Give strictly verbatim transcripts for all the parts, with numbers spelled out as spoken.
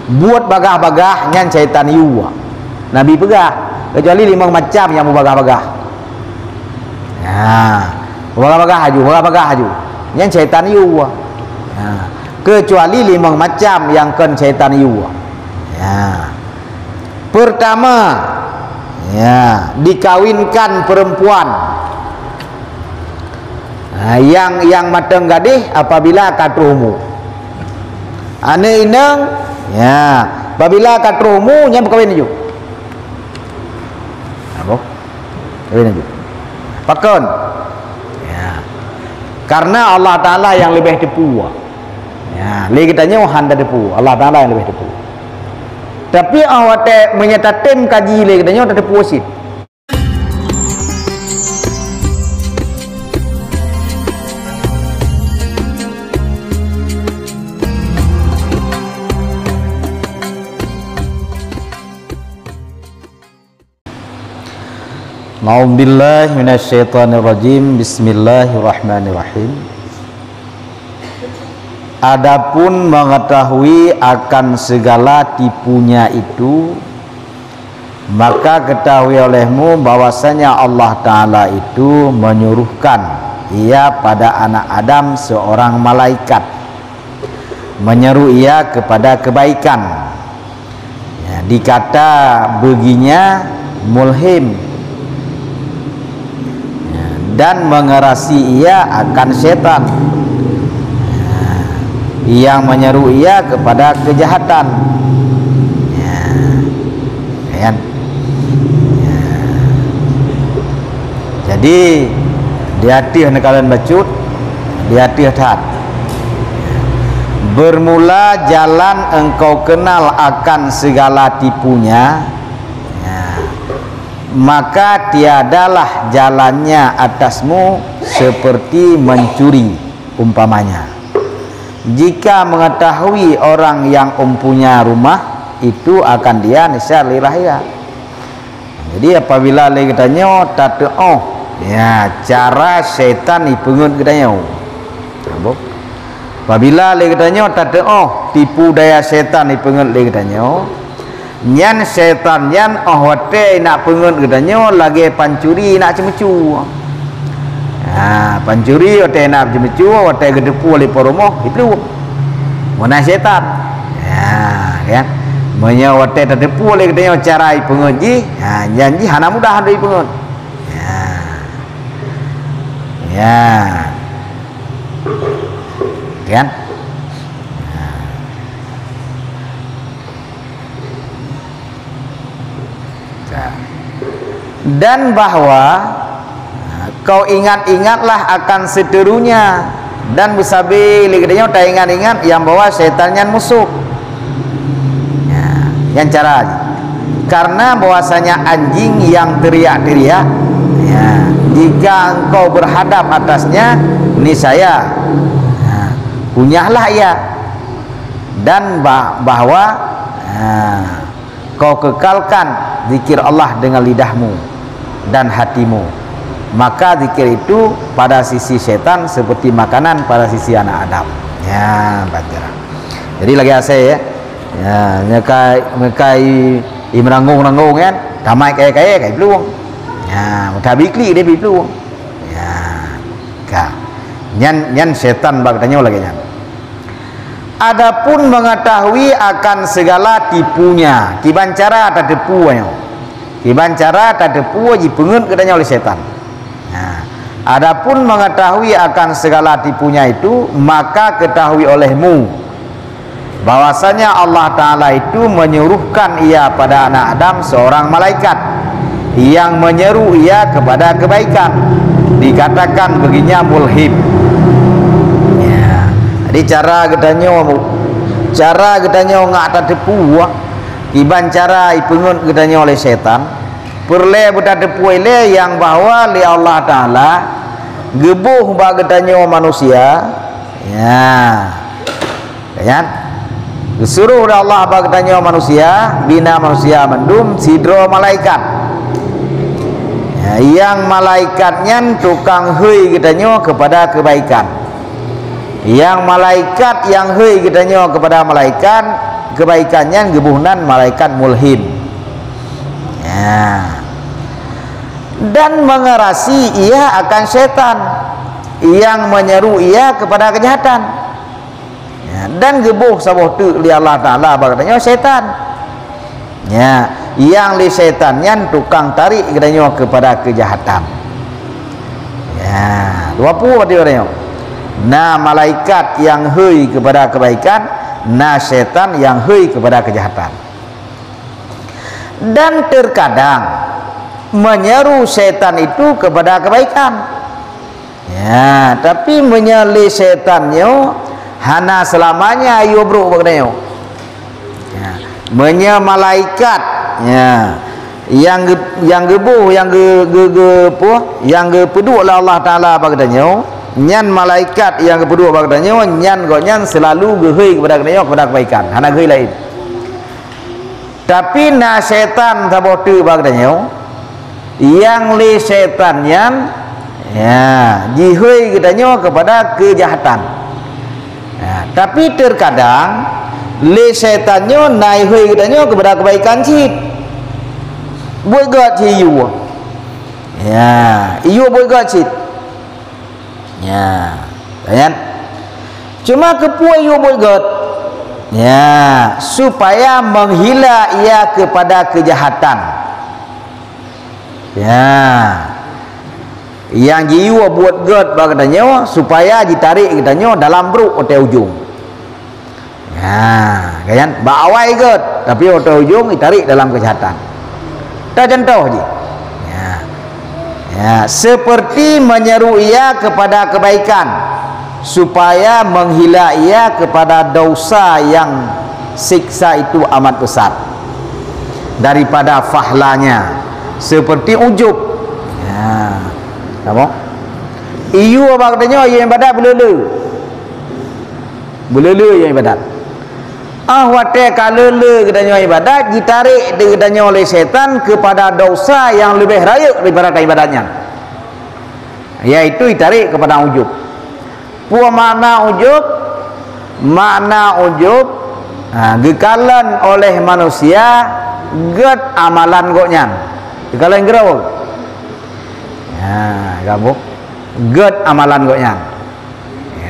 Buet bagah-bagah nyan syaitan yue. Nabi peugah, keucuali limong macam nyang meubagah-bagah. Ha, meubagah-bagah laju, meubagah-bagah laju. Nyan syaitan yue. Ha, keucuali limong macam nyang kon syaitan yue. Ha. Pertama, ya, dikawinkan perempuan. Ha, nyang, nyang mantong gadih apabila ka troh umu. Aneuk inong, ya, apabila ka troh umu, nyan beukawén laju. Apa? Kawén laju. Pakon? Ya. Karena Allah Taala nyang leubeh teupeu. Ya, lé geutanyoe hana teupeu. Allah Taala nyang leubeh teupeu. Tapi 'oh watèe meunyoe tatem kaji lé geutanyoe tateupeu cit. A'udzubillahi minasyaitonirrajim. Bismillahirrahmanirrahim. Adapun mengetahui akan segala tipunya itu, maka ketahui olehmu bahwasanya Allah Taala itu menyuruhkan ia pada anak Adam seorang malaikat, menyeru ia kepada kebaikan. Ya, dikata beginya mulhim. Ya, dan mengerasi ia akan setan. Ya, yang menyeru ia kepada kejahatan. Ya. Kan? Ya. Jadi, di ateueh neukalon bacut, di ateueh that. Bermula jalan engkau kenal akan segala tipunya, ya, maka tiadalah jalannya atasmu seperti mencuri, umpamanya. Jika mengetahui orang yang mempunyai rumah, itu akan dia niscaya lé rahsia. Jadi, apabila lé geutanyoe tateu'oh, ya, cara syaitan jipeungeut geutanyoe. Apabila lé geutanyoe tateu'oh tipu daya syaitan jipeungeut lé geutanyoe, nyan syaitan nyan 'oh watèe nak peungeut geutanyoe lagèe pancuri nak ceumeucue. Ha, pancuri watèe na ceumeucue, watèe geuteupeue lé po rumoh, jiplueng. Meunan syaitan. Ha, kan? Meunyoe watèe tateupeue lé geutanyoe cara jipeungeut jih, ha, nyan jih hana mudah untuk jipeungeut. Ha. Ya. Kan? Ha. Dan bahwa, ha, kau ingat-ingatlah akan seuteuranya, dan beusabe lé geutanyoe taingat-ingat nyang bahwa syaitan nyan musuh. Ya, nyan cara jih. Karena bahwasanya anjing yang teriak-teriak, ya, jika engkau berhadap atasnya, niscaya, ya, kunyahlah ia. Dan ba-, bahwa, ha, kau kekalkan zikir Allah dengan lidahmu dan hatimu, maka zikir itu pada sisi syaitan seperti makanan pada sisi anak Adam. Ya, baca. Jadi lagèe asèe, ya. Ya, nyoe ka, nyoe ka i, i meuranggung-ranggung kan, tamat kayèe-kayèe ka jiplueng. Ya, meutabiklik dia jiplueng. Ya, ka. Nyan, nyan syaitan bak geutanyoe lagèe nyan. Adapun mengetahui akan segala tipunya, kiban cara tateupeue nyoe. Kiban cara tateupeue jipeungeut geutanyoe lé syaitan. Nah, adapun mengetahui akan segala tipunya itu, maka ketahui olehmu bahwasanya Allah Taala itu menyuruhkan ia pada anak Adam seorang malaikat yang menyeru ia kepada kebaikan. Dikatakan baginya mulhim. Ya. Jadi cara geutanyoe, cara geutanyoe ngat tateupeue, kiban cara jipeungeut geutanyoe lé syaitan, peureulèe beutateupeue lé nyang bahwa lé Allah Taala geuboh bak geutanyoe manusia, ya, kan? Geusuruh lé Allah bak geutanyoe manusia, bina manusia mandum sidroe malaikat. Ya, nyang malaikat nyan tukang hôi geutanyoe keupada keubaikan. Nyang malaikat nyang hôi geutanyoe keupada malaikat, kebaikan nyan geuboh nan malaikat mulhim. Ya. Dan mengerasi ia akan setan yang menyeru ia kepada kejahatan. Ya, dan geuboh saboh teuk lé Allah Taala bak geutanyoe setan. Ya, nyang lé setan nyan tukang tarék geutanyoe keupada keujahatan. Ya, dua pue berarti geutanyoe. Na malaikat nyang hôi keupada keubaikan, na setan nyang hôi keupada keujahatan. Dan terkadang menyeru setan itu kepada kebaikan. Ya, tapi meunyoe lé setan nyoe hana seulamanya yue brok bak geutanyoe. Ya, meunyoe malaikat, ya, nyang geu-, nyang geuboh, nyang geu-, geu-, geu-, peue, nyang geupeuduek lé Allah Taala bak geutanyoe, nyan malaikat nyang geupeuduek bak geutanyoe, nyan gobnyan seulalu geuhôi keupada geutanyoe keupada keubaikan, hana geuhôi laén. Tapi na setan saboh teuk bak geutanyoe, nyang lé setan nyan, ya, jihôi geutanyoe keupada keujahatan. Ya, tapi terkadang lé setan nyoe na ihôi geutanyoe keupada keubaikan cit. Buet gét cit iyue. Ya, iyue buet gét cit. Ya, kan? Cuma keupeue yue buet gét? Ya, supaya menghila ia kepada keujahatan. Ya. Nyang jiyue buet gét bak geutanyoe supaya jitarék geutanyoe dalam brok watée ujong. Ya, kan? Bak awai gét, tapi watée ujong jitarék dalam keujahatan. Ta contoh jih. Ya. Ya, seperti menyeru ia kepada kebaikan, supaya menghila ia kepada dosa yang siksa itu amat besar daripada pahalanya, seperti ujub. Ya. Apa? Iyue bak geutanyoe, iyue ibadat beuleu-leu. Beuleu-leu nyang ibadat. Ah, watée ka leu-leu geutanyoe ibadat, jitarék di geutanyoe lé setan keupada dosa nyang leubeh rayeuk daripada ibadat nyan, yaitu jitarék keupada ujub. Peue makna ujub? Makna ujub, ha, geukalon oleh manusia gét amalan gobnyan. Geukalon keudroe. Ha, gabuk. Gét amalan gobnyan.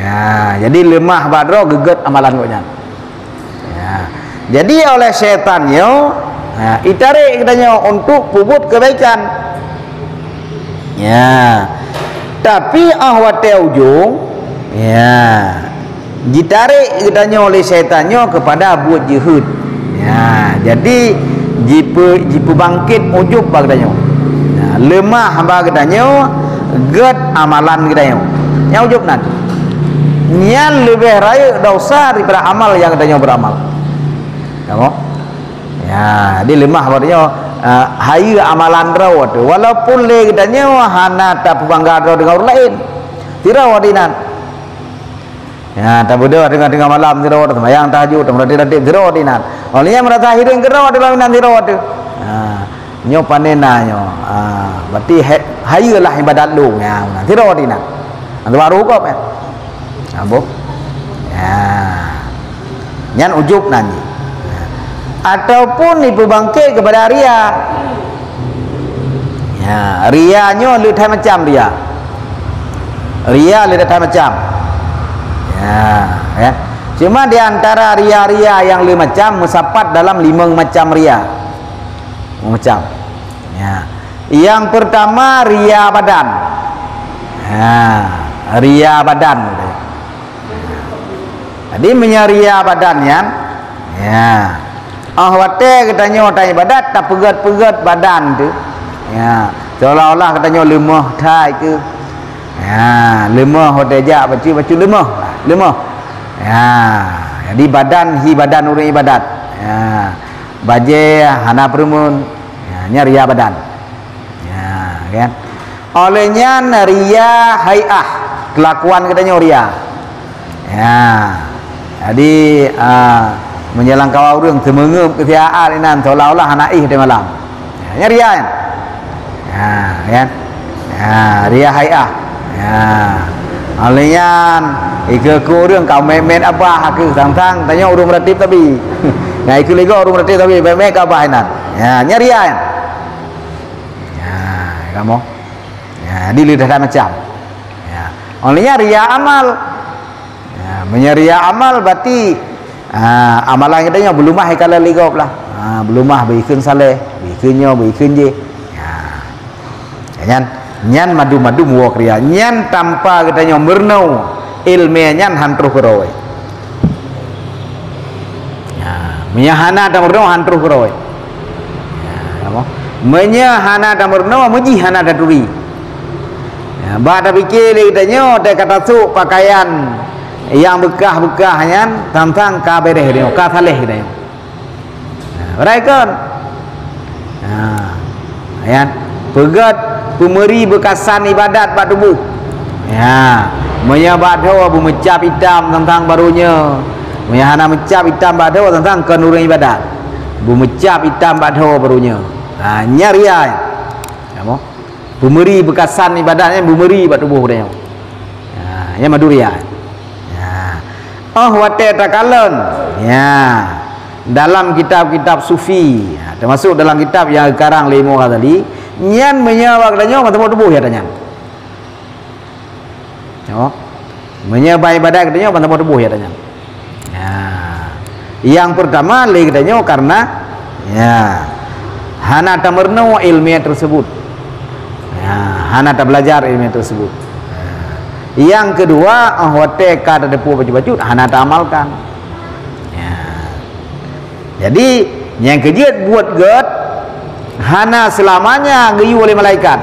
Ya, jadi leumah bak droe geugét amalan gobnyan. Ya. Jadi oleh setan nyoe, ya, jitarék geutanyoe untuk peubuet keubaikan. Ya. Tapi ah watée ujong, ya, jitarék geutanyoe lé setan nyoe keupada buet jeuhet. Ya, jadi jipe-, jipeubangkét ujub bak geutanyoe. Ya, leumah bak geutanyoe gét amalan geutanyoe. Nyang ujub nan. Nyan leubeh rayeuk dosa daripada amal nyang geutanyoe beuramal. Kamoe? Ya, jadi leumah bak geutanyoe, eh, hayeue amalan droe teuh. Walaupun lé geutanyoe hana tapeubangga droe deungon ureuëng laén. Sidroe di nan. Ya, tabeudoh teungoh-teungoh malam sidroe, taseumayang tahajud, tameuratéb-ratéb sidroe di nan. Óh lheueh nyan meurasa hireuen keudroe di nan sidroe teuh. Ha, nyoe pane na nyoe. Ha, berarti he-, hayeue lah ibadat lôn, ya, sidroe di nan. Nanti baru huköm, ya. Ha, boh. Ya. Nyan ujub nan jih. Ya. Ataupun jipeubangkét keupada ria. Ya, ria nyoe le that macam ria. Ria le that macam. Ya, ya. Cuma di antara ria-ria nyang le macam meusapat dalam limong macam ria. Limong macam. Ya. Nyang pertama ria badan. Ya, ria badan. Jadi meunyoe ria badan nyan, ya. Ah watée geutanyoe taibadat, tapeugét-peugét badan teuh. Ya, seolah-olah geutanyoe leumoh that keuh. Ya, leumoh watée jak bacut-bacut leumoh, leumoh. Ya, jadi badan hi badan ureuëng ibadat. Ya, bajée hana peureumeun. Ya, nyan ria badan. Ya, kan? Óh lheueh nyan ria hai'ah, kelakuan geutanyoe ria. Ya. Jadi, ah, meunyoe lam kawan ureuëng teumeungeup keu siat inan seolah-olah hana éh di malam. Ya, nyan ria nyan. Ya, kan? Ya, ria hai'ah. Ya. Óh lheueh nyan, ikeu-ikeu ureuëng ka mét-mét abah keuh sang-sang tanyoe ureuëng meuratéb tabi. Nyan ikheun lé gob ureuëng meureuti tapi bèk-bèk ka bah inan. Ya, nyan ria nyan. Ya, kamoe. Ya, di lidah macam. Ya. Oleh nyan ria amal. Ya, meunyoe ria amal berarti, ah, amalan geutanyoe beulumah ikalon lé gob lah. Ah, beulumah beu ikheun saleh, beu ikheun nyoe, beu ikheun jéh. Ya. Nyan, nyan madum-madum woe keu ria. Nyan tanpa geutanyoe meurunoe, iéleumé nyan han troh keudroe. Ya, meunyoe hana tameurunoe han troh keudroe. Ya, apa? Meunyoe hana tameurunoe, meujih hana taturi. Ya, bak tapike lé geutanyoe, teuka tasôk pakaian nyang beukah-beukah nyan, sang-sang ka beureh geutanyoe, ka saleh geutanyoe. Ha, beuraikan. Ha, ya. Peugét peumeuri beukasan ibadat bak tuboh. Ya. Meunyoe bak dhoe beumeucab itam sang-sang baroe nyoe. Meunyoe hana meucab itam bak dhoe sang-sang kon ureuëng ibadat. Beumeucab itam bak dhoe baroe nyoe. Ha, nyan ria. Ya, mo? Peumeuri beukasan ibadat nyan beumeuri bak tuboh geutanyoe. Ha, nyan madum ria. Ya. Oh watèe takalon. Ya. Dalam kitab-kitab sufi, ya, termasuk dalam kitab nyang geukarang lé Imam Ghazali, nyan meunyoe bak geutanyoe ban saboh tuboh ya tanyan. Oh. Meunyoe ban ibadat geutanyoe ban saboh tuboh ya tanyan. Ya. Nyang peurtama lé geutanyoe karena, ya, hana tameurunoe iéleumé tersebut. Ya, hana tabelajar iéleumé tersebut. Ya. Nyang keudua, oh watèe ka tateupeue bacut-bacut hana taamalkan. Ya. Jadi, nyang keujeuet buet gét hana seulamanya geuyue lé malaikat.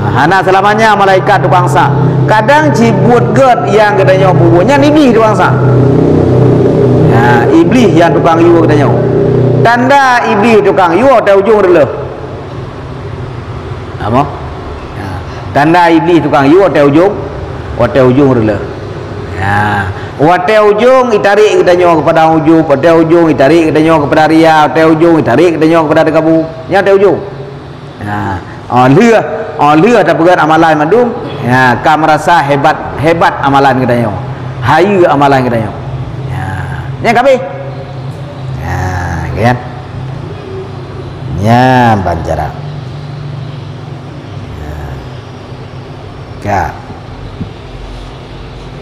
Ha, hana seulamanya malaikat tukang sa. Kadang cit buet gét nyang geutanyoe peubuet nyan Iblih tukang sa. Ya, Iblih nyang tukang yue geutanyoe. Tanda Iblih tukang yue watèe ujong reuleuh. Apa? Ya. Tanda Iblih tukang yue watèe ujong, watèe ujong reuleuh. Ya. Watèe ujong itarék geutanyoe keupada ujub, watèe ujong itarék geutanyoe keupada ria, watèe ujong itarék geutanyoe keupada teukabu. Nyan watèe ujong. Ya. Oh lheueh, oh lheueh tapeugét amalan mandum, ya, ka meurasa hebat, hebat amalan geutanyoe. Hayeue amalan geutanyoe. Ya. Nyan ka abéh. Ya, kan? Nyan ban cara. Ka.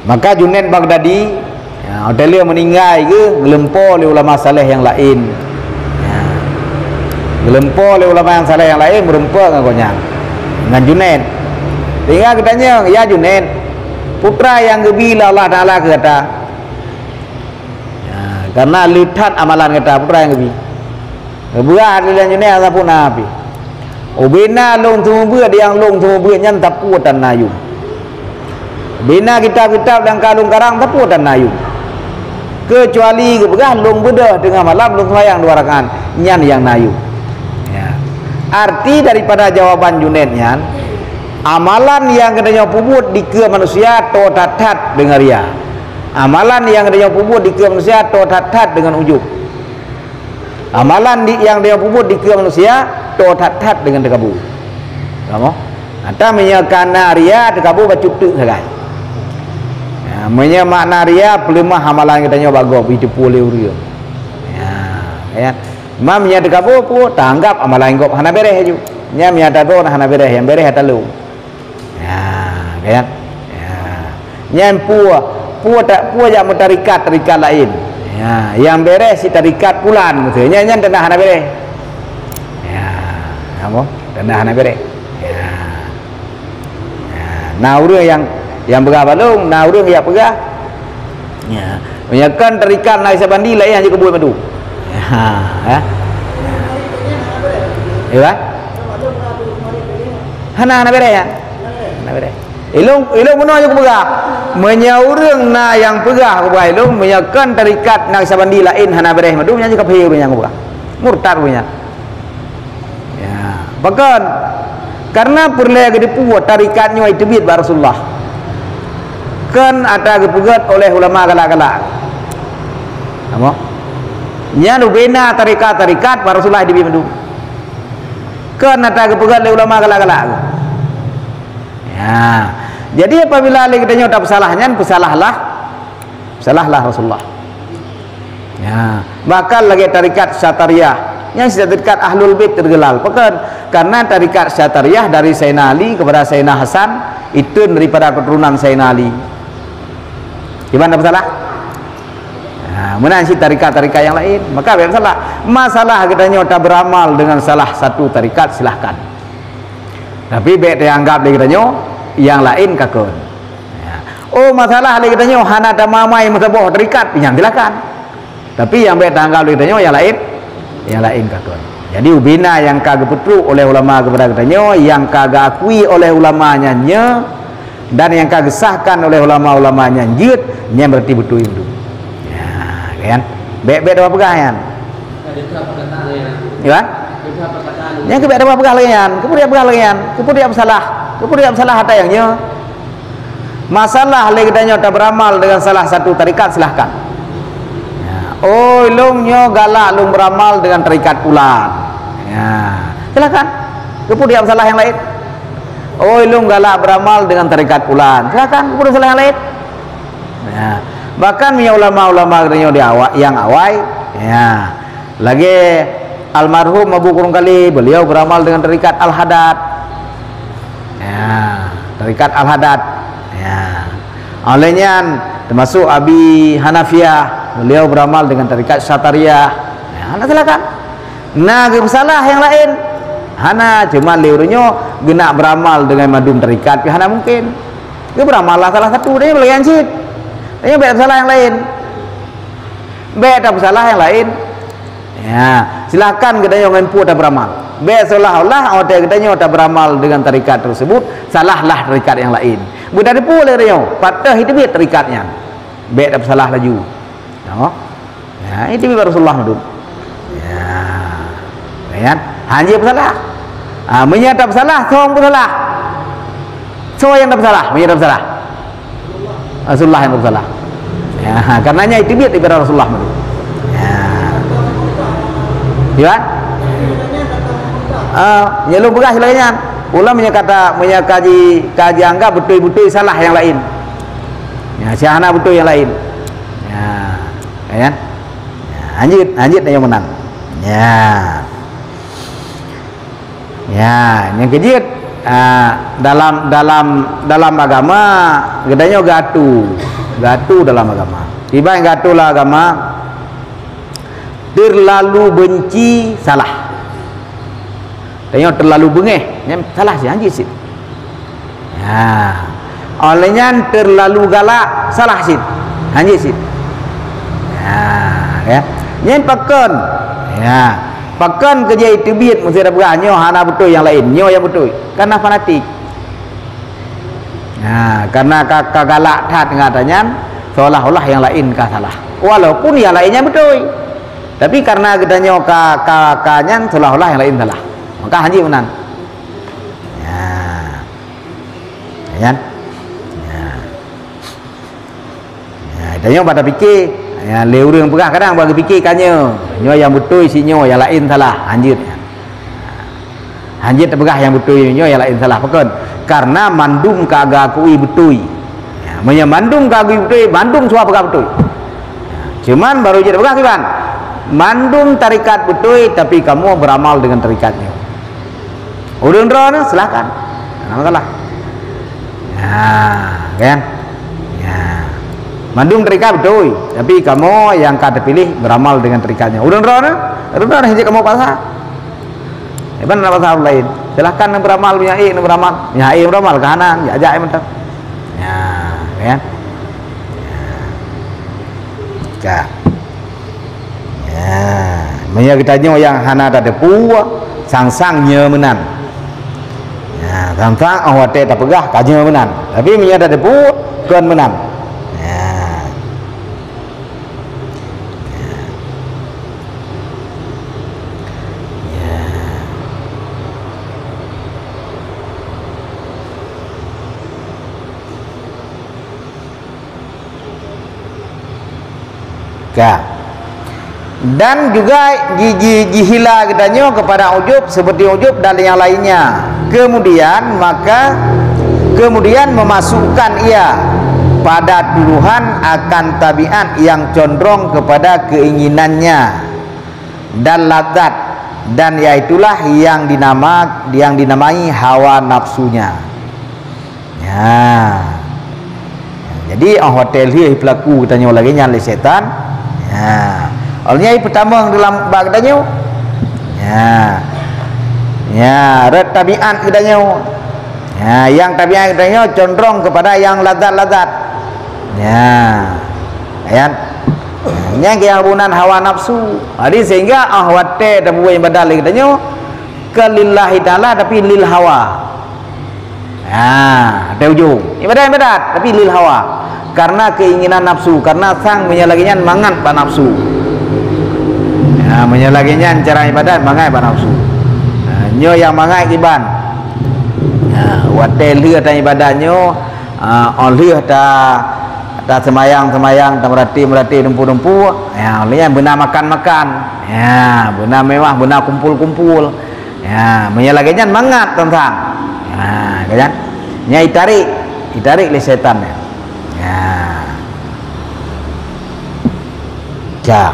Maka Junaid Baghdadi, ya, watèe lheueh meuninggai geuh, geulumpo lé ulama saleh nyang laén. Ya. Geulumpo lé ulama nyang saleh nyang laén meureumpok ngon gobnyan. Ngon Junaid. Sehingga geutanyong, "Ya Junaid, peue treuk nyang geubi lé Allah Taala keu gata?" Ya, karena le that amalan gata, peue treuk nyang geubi. Geupeugah lé Junaid sapeue na pih. Ubena lôn seumeubeuet nyang lôn seumeubeuet nyan sapeue tan na yum. Ubena kitab-kitab nyang ka lôn karang sapeue tan na yum. Keucuali geupeugah lôn beudôh teungoh malam lôn seumayang dua rakaat, nyan nyang na yum. Ya. Arti daripada jawaban Junaid nyan, amalan nyang geutanyoe peubuet dikeue manusia toe that-that deungon ria. Amalan nyang geutanyoe peubuet dikeue manusia toe that-that deungon ujub. Amalan di, nyang geutanyoe peubuet dikeue manusia toe that-that deungon teukabu. Kamoe? Ata meunyoe ka na ria teukabu bacut teuk sagai. Ya, meunyoe makna ria peuleumah amalan geutanyoe bak gob jiteupeue lé ureuëng. Ya, ya. Mam nyang teukabu pun taanggap amalan gob hana beres ju. Nyang meunyoe tadroe hana beres, nyang beres ata lôn. Ya, kan? Ya. Nyan peue, peue tak, peue jak meutarikat, tarikat laén. Ya, nyang beres si tarikat pulan, maksudnya nyan tanda hana beres. Ya, apa? Tanda hana beres. Ya. Ya, na ureuëng nyang, nyang peugah balong, na ureuëng nyang peugah. Ya. Meunyoe kan tarikat na Naqsyabandi laén hana keubuet madu. Ha, ha. Ya, kan? Hana, hana beres ya. Hana beres. Ilong, ilong bunoe nyang kupeugah. Meunyoe ureuëng na nyang peugah ubak ilong, meunyoe kan tarikat Naqsyabandi laén hana beres madu, nyan kafé ureuëng nyang kupeugah. Murtad ureuëng nyan. Ya, pakon? Karena peureulée geuteupeue tarikat nyoe teubiet bak Rasulullah. Kon ata geupeugét oleh ulama galak-galak. Apa? Nyan ubena tarikat-tarikat bak Rasulullah teubiet mandum. Kon ata geupeugét lé ulama galak-galak. Ya. Jadi apabila lé geutanyoe tapeusalah nyan, peusalahlah, peusalahlah Rasulullah. Ya, bahkan lagée tarekat Syatariah, nyang tarekat Ahlul Bait teugeulal. Pakon? Karena tarekat Syatariah dari Sayyidina Ali kepada Sayyidina Hasan, itu daripada keturunan Sayyidina Ali. Di mana masalah? Nah, meunan cit tarekat-tarekat yang lain. Maka bék masalah. Masalah geutanyoe taberamal dengan salah satu tarekat, silahkan. Tapi bék teuanggap lé geutanyoe yang lain ka kon. Ya. Oh, masalah lé geutanyoe hana tamamai meusaboh tarekat, nyan silahkan. Tapi nyang bék teuanggap lé geutanyoe yang lain, yang lain ka kon. Jadi ubena nyang ka geupeutrok oleh ulama kepada geutanyoe, nyang ka geukui oleh ulama nyan nyoe, dan nyang ka geusahkan oleh ulama-ulama nyan jeuet, nyan berarti beutôi beutôi. Ya, kan? Bék-bék dua peugah nyan. Ya kan? Nyang keubiet dua peugah lagée nyan, keupeue dia peugah lagée nyan, keupeue dia peusalah, keupeue dia peusalah ata nyang nyoe. Masalah lé geutanyoe taberamal dengan salah satu tarekat, silahkan. Ya. Oh, lôn nyoe galak lôn beramal dengan tarekat pulan. Ya. Silahkan. Keupeue dia peusalah yang lain? Oh, lôn galak beramal dengan tarekat pulan. Silahkan, keupeue dia peusalah yang lain? Ya. Bahkan meunyoe ulama-ulama geutanyoe di awak, yang awai, ya. Lagée almarhum Abu Kurung Kali, beliau beramal dengan tarekat Al-Haddad. Ya, tarekat Al-Haddad. Ya. Oleh nyan, termasuk Abi Hanafiah, beliau beramal dengan tarekat Syatariah. Ya, hana silakan. Nah, geusalah yang lain. Hana, cuma lé ureuëng nyoe geunak beramal dengan mandum tarekat, hana mungkin. Geuberamal lah salah satu, dia lagi cit. Dia bék salah yang lain. Bék tapeusalah nyang laén. Ya, silakan geutanyoe ngon peue taberamal. Bék seolah-olah watée geutanyoe taberamal deungon tarekat tersebut, salahlah tarekat nyang laén. Beuteupeue lé geutanyoe, pat teuh jiteubiet tarekat nyan. Bék tapeusalah laju. Nyoe. Ya, jiteubiet bak Rasulullah mandum. Ya. Ya kan? Hanjeuet peusalah. Ah, meunyoe tapeusalah, soe peusalah? Soe nyang tapeusalah? Meunyoe tapeusalah? Rasulullah nyang tapeusalah. Ya, ha, karenanya jiteubiet daripada Rasulullah mandum. Ya. Ya kan? Ah, nyelong peugah lagée nyan. Ulama meunyoe kata, meunyoe kaji, kaji anggap beutôi-beutôi salah nyang laén. Ya, si hana beutôi nyang laén. Ya, ya kan? Ya, hanjeuet, hanjeuet nyang meunan. Ya. Ya, nyang keujeuet, ah, dalam, dalam, dalam agama, geutanyoe geuatu, geuatu dalam agama. Kiban geuatu lam agama, terlalu benci salah. Tanyoe terlalu beungéh, nyan salah cit, hanjeuet cit. Ya. Oleh nyan terlalu galak, salah cit. Hanjeuet cit. Ya, ya. Nyan pakon. Ya. Pakon keujeuet jiteubiet meusé tapeugah nyoe hana beutôi nyang laén, nyoe nyang beutôi. Karena fanatik. Ya, karena ka, ka galak that ngon ata nyan, seolah-olah nyang laén ka salah. Walaupun nyang laén nyan beutôi. Tapi karena geutanyoe ka, ka, ka nyan seolah-olah nyang laén salah. Maka hanjeuet meunan. Ya. Ya kan? Ya. Ya, tanyoe bak tapike, ya, lé ureuëng peugah kadang bak geupike ka nyoe. Nyoe nyang beutôi si nyoe, nyang laén salah. Hanjeuet. Hanjeuet tapeugah nyang beutôi nyoe, nyang laén salah. Pakon? Karena mandum ka geuakui beutôi. Ya, meunyoe mandum ka geukui beutôi, mandum suah peugah beutôi. Ya, cuman baru jeuet peugah kiban. Mandum tarekat beutôi, tapi kamoe beramal deungon tarekat nyoe. Ureuëng droeneuh, silahkan. Hana masalah. Ya, kan? Ya. Mandum tarekat beutôi, tapi kamoe nyang ka teupiléh beramal deungon tarekat nyoe. Ureuëng droeneuh, ureuëng droeneuh jeuet kamoe paksa. Iban hana paksa ureuëng laén. Silahkan neuberamal, meunyoe ék neuberamal. Meunyoe ék neuberamal, ka hana, jak-jak mantong. Ya, kan? Ya. Ka. Ya, meunyoe geutanyoe nyang hana tateupeue, sang-sang nyoe meunan. Ya, sang-sang óh watée tapeugah ka nyoe meunan. Tapi meunyoe tateupeue, kon meunan. Ya. Ya. Ya. Ka. Dan juga ji-, ji-, jihila geutanyoe kepada ujub seperti ujub dan yang lainnya. Kemudian maka, kemudian memasukkan ia pada tuduhan akan tabiat yang condrong kepada keinginannya dan lazat, dan yaitulah yang dinama, yang dinamai hawa nafsunya. Ya. Jadi, oh watèe lheueh peulaku geutanyoe lagèe nyan lé syaitan. Ya. Awalnya peutamong dalam bak geutanyoe. Ya. Ya, rot tabiat geutanyoe. Ya, yang tabiat geutanyoe condrong kepada yang lazat-lazat. Ya. Kan? Nyan keuh bunan hawa nafsu. Jadi sehingga, ah, watèe tapeubuet ibadat lé geutanyoe, kon lillahi taala, tapi lil hawa. Ha, di ujong. Ibadat-ibadat, tapi lil hawa. Karena keinginan nafsu, karena sang meunyoe lagèe nyan mangat bak nafsu. Ha, meunyoe lagèe nyan cara ibadat, mangat bak nafsu. Ha, nyoe nyang mangat kiban. Ha, watèe lheueh ta ibadat nyoe, ha, oh lheueh ta, ta seumayang-seumayang, ta meurati-meurati, dumpu-dumpu, ha, lheueh nyan beuna makan-makan. Ha, beuna mewah, beuna kumpul-kumpul. Ya, meunyoe lagèe nyan mangat teuntang. Ya, kan? Nyan itarék, itarék lé syaitan nyan. Ya. Ka.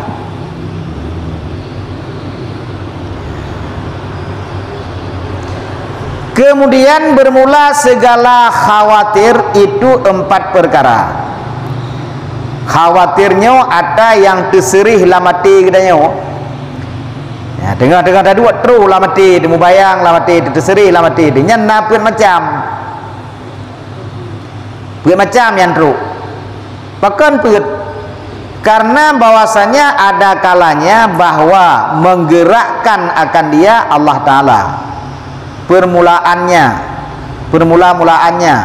Kemudian bermula segala khawatir itu empat perkara. Khawatir nyoe atra nyang teuseurih lam até geutanyoe. Ya, teungoh-teungoh taduek troh lam até, teumubayang lam até, teuteuseurih lam até, nyan na peuet macam. Peuet macam nyang troh. Pakon peuet? Karena bahwasanya ada kalanya bahwa menggerakkan akan dia Allah Taala. Permulaannya, permula-mulaannya.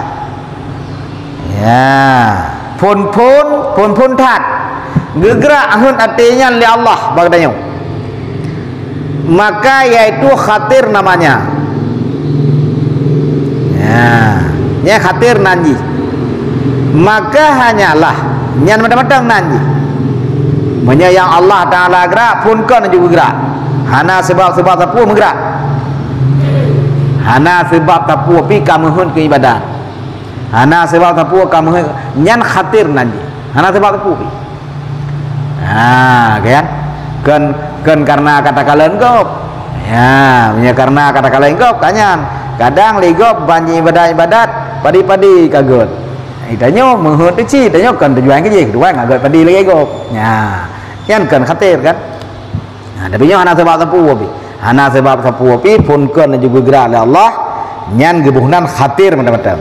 Ya, phôn-phôn, phôn-phôn that. Geugrak heuet até nyan lé Allah bak geutanyoe. Maka yaitu khatir namanya. Ya, nyan khatir nan jih. Maka hanyalah nyan mantong-mantong nan jih. Meunyoe nyang Allah Taala gerak, phôn kon jeuet geugrak. Hana sabab-sabab sapeue meugrak. Hana sabab sapeue pih ka meuheuet keu ibadat. Hana sabab sapeue ka meuheuet, nyan khatir nan jih. Hana sabab sapeue pih. Ha, kan? Kon, kon karena ka takalon gob. Ya, meunyoe karena ka takalon gob, ka nyan. Kadang lé gob ban jih ibadat-ibadat, padi-padi ka göt. Geutanyoe meuheuet teuh cit, tanyoe kon tujuan keu jih, tujuan ka göt padi lagèe gob. Ya, nyan kon khatir kan? Nah, tapi nyoe hana sabab sapeue pih. Hana sabab sapeue pih, phôn kon laju geugrak lé Allah, nyan geuboh nan khatir mantong-mantong.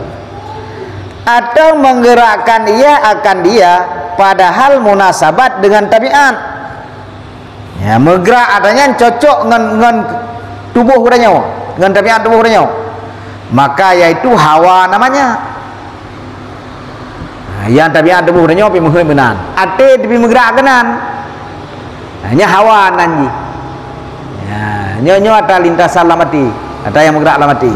Atau menggerakkan ia akan dia, padahal munasabat dengan tabiat. Ya, meugrak atra nyan cocok ngon, ngon tuboh geutanyoe, ngon tabiat tuboh geutanyoe. Maka yaitu hawa namanya. Ha, nyang tabiat tuboh tanyoe pih meuheuet meunan. Até pih meugrak keunan. Ha, nyan hawa nan jih. Ya, nyoe, nyoe atra lintasan lam até, atra nyang meugrak lam até.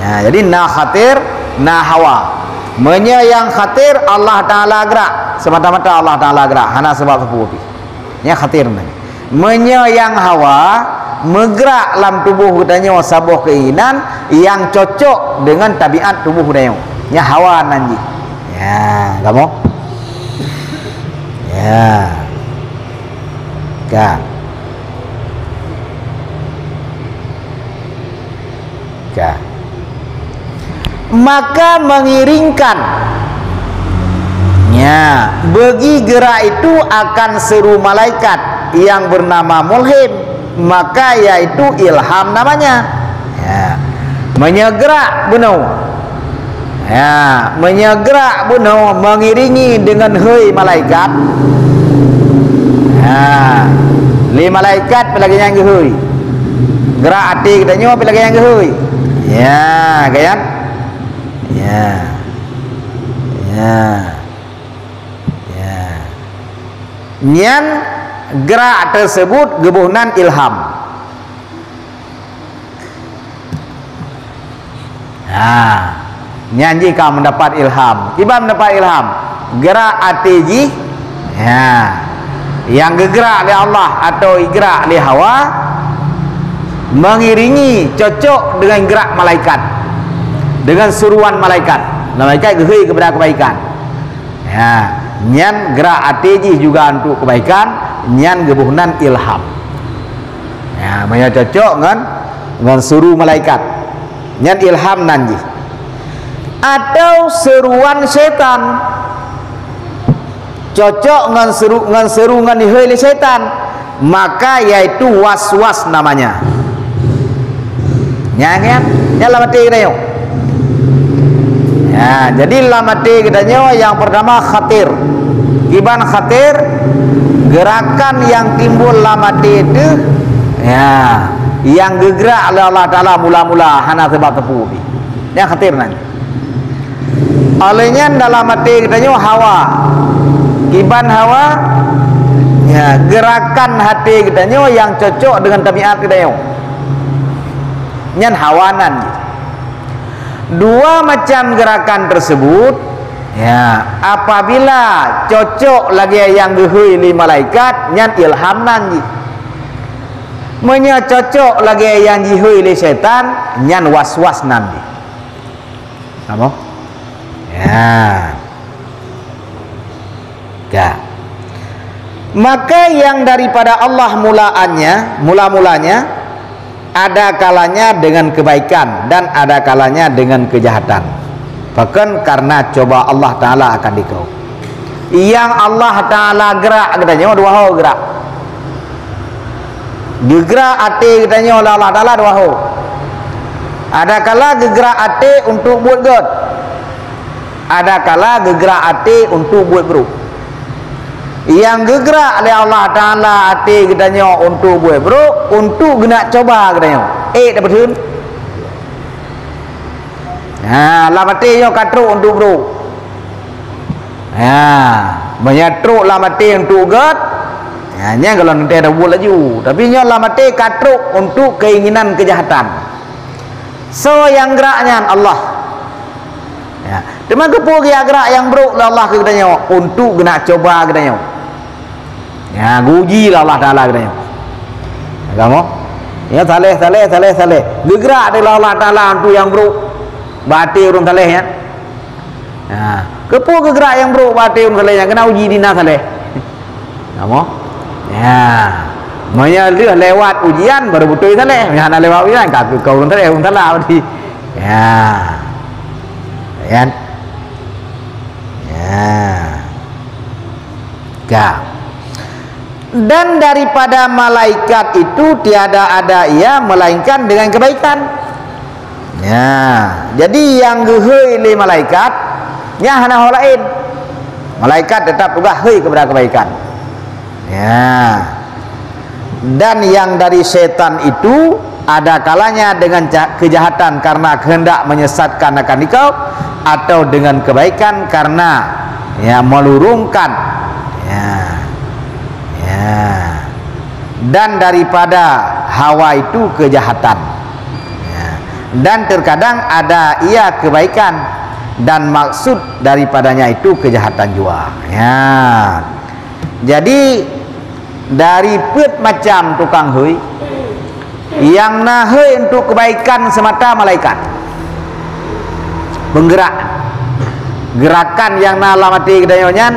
Ya, jadi na khatir, na hawa. Meunyoe nyang khatir Allah Taala gerak, semata-mata Allah Taala gerak, hana sabab sapeue pih. Nyan khatir nyan. Meunyoe nyang hawa meugrak lam tuboh geutanyoe saboh keinginan nyang cocok deungon tabiat tuboh geutanyoe, nyan hawa nan jih. Ya, kamoe? Ya. Ka. Ka. Maka mengiringkan, ya, bagi gerak itu akan seru malaikat yang bernama Mulhim, maka yaitu ilham namanya. Ya. Meunyoe gerak bunoe, ya, meunyoe gerak bunoe mengiringi dengan hei malaikat, ya, lé malaikat pih lagèe nyan geuhei. Gerak até geutanyoe pih lagèe nyan geuhei. Ya, kan? Ya. Ya. Ya. Nyan gerak tersebut geuboh nan ilham. Ha, nyan jih ka mendapat ilham. Kiban mendapat ilham? Gerak até jih, ha, nyang geugrak lé Allah atau gerak lé hawa, mengiringi, cocok dengan gerak malaikat, dengan seruan malaikat. Malaikat geuhei keupada kebaikan. Ya, nyan gerak até jih juga untuk kebaikan, nyan geuboh nan ilham. Ya, meunyoe cocok ngon, ngon seuru malaikat, nyan ilham nan jih. Atau seruan syaitan, cocok ngon seuru, ngon seuru ngon ihôi lé syaitan, maka yaitu was-was namanya. Nyan, nyan, nyan lam até geutanyoe. Ya, jadi lam até geutanyoe yang pertama khatir. Kiban khatir, gerakan yang timbul lam até teuh, ya, yang geugrak lé Allah Taala mula-mula hana sebab teupeu pih. Nyan khatir nan. Oleh nyan dalam até geutanyoe hawa. Kiban hawa, ya, gerakan até geutanyoe yang cocok dengan tabiat geutanyoe. Nyan hawa nan jih. Dua macam gerakan tersebut, ya, apabila cocok lagée nyang geuhôi lé malaikat, nyan ilham nan jih. Meunyoe cocok lagée nyang jihôi lé syaitan, nyan was-was nan jih. Apa? Ya. Ya. Maka yang daripada Allah mulaannya, mula-mulanya, ada kalanya dengan kebaikan dan ada kalanya dengan kejahatan. Bahkan karena coba Allah Taala akan dikau. Yang Allah Taala gerak geutanyoe dua ho gerak. Geugrak até geutanyoe lé Allah Taala dua ho. Ada kala geugrak até untuk buet gét. Ada kala geugrak até untuk buet brok. Nyang geugrak lé Allah Taala até geutanyoe untuk buet brok, untuk geunak coba geutanyoe. Eh, dapat hun? Ha, lam até nyoe ka trok untuk brok. Ha, meunyoe trok lam até untuk gét, ha, nyan kalau nanti ada buet laju. Tapi nyoe lam até ka trok untuk keinginan kejahatan. Soe nyang gerak nyan? Allah. Ya. Teuma keupeue geujak gerak nyang brok lé Allah keu geutanyoe? Untuk geunak coba geutanyoe. Ya, geuji lé Allah Taala geutanyoe. Kamoe? Ya, saleh, saleh, saleh, saleh. Geugrak lé Allah Taala untuk nyang brok. Bak até ureuëng saleh nyan. Ha, keupeue geugrak nyang brok bak até ureuëng saleh nyan? Keunan uji dina saleh. Kamoe? Ya. Meunyoe lheueh lewat ujian baru beutôi saleh. Meunyoe hana lewat ujian, ka keu ureuëng saleh, ureuëng salah berarti. Ya. Kan? Ya. Ka. Dan daripada malaikat itu tiada ada ia melainkan dengan kebaikan. Ya, jadi nyang geuhôi lé malaikat, nyan hana ho laén. Malaikat tetap tugas hôi kepada kebaikan. Ya. Dan yang dari setan itu ada kalanya dengan ja-, kejahatan karena kehendak menyesatkan akan ikau, atau dengan kebaikan karena, ya, melurungkan. Ya. Ya. Dan daripada hawa itu kejahatan. Ya. Dan terkadang ada ia kebaikan dan maksud daripadanya itu kejahatan jua. Ya. Jadi, dari peuet macam tukang hôi, nyang na hôi untuk kebaikan semata malaikat. Penggerak. Gerakan nyang na lam até geutanyoe nyan,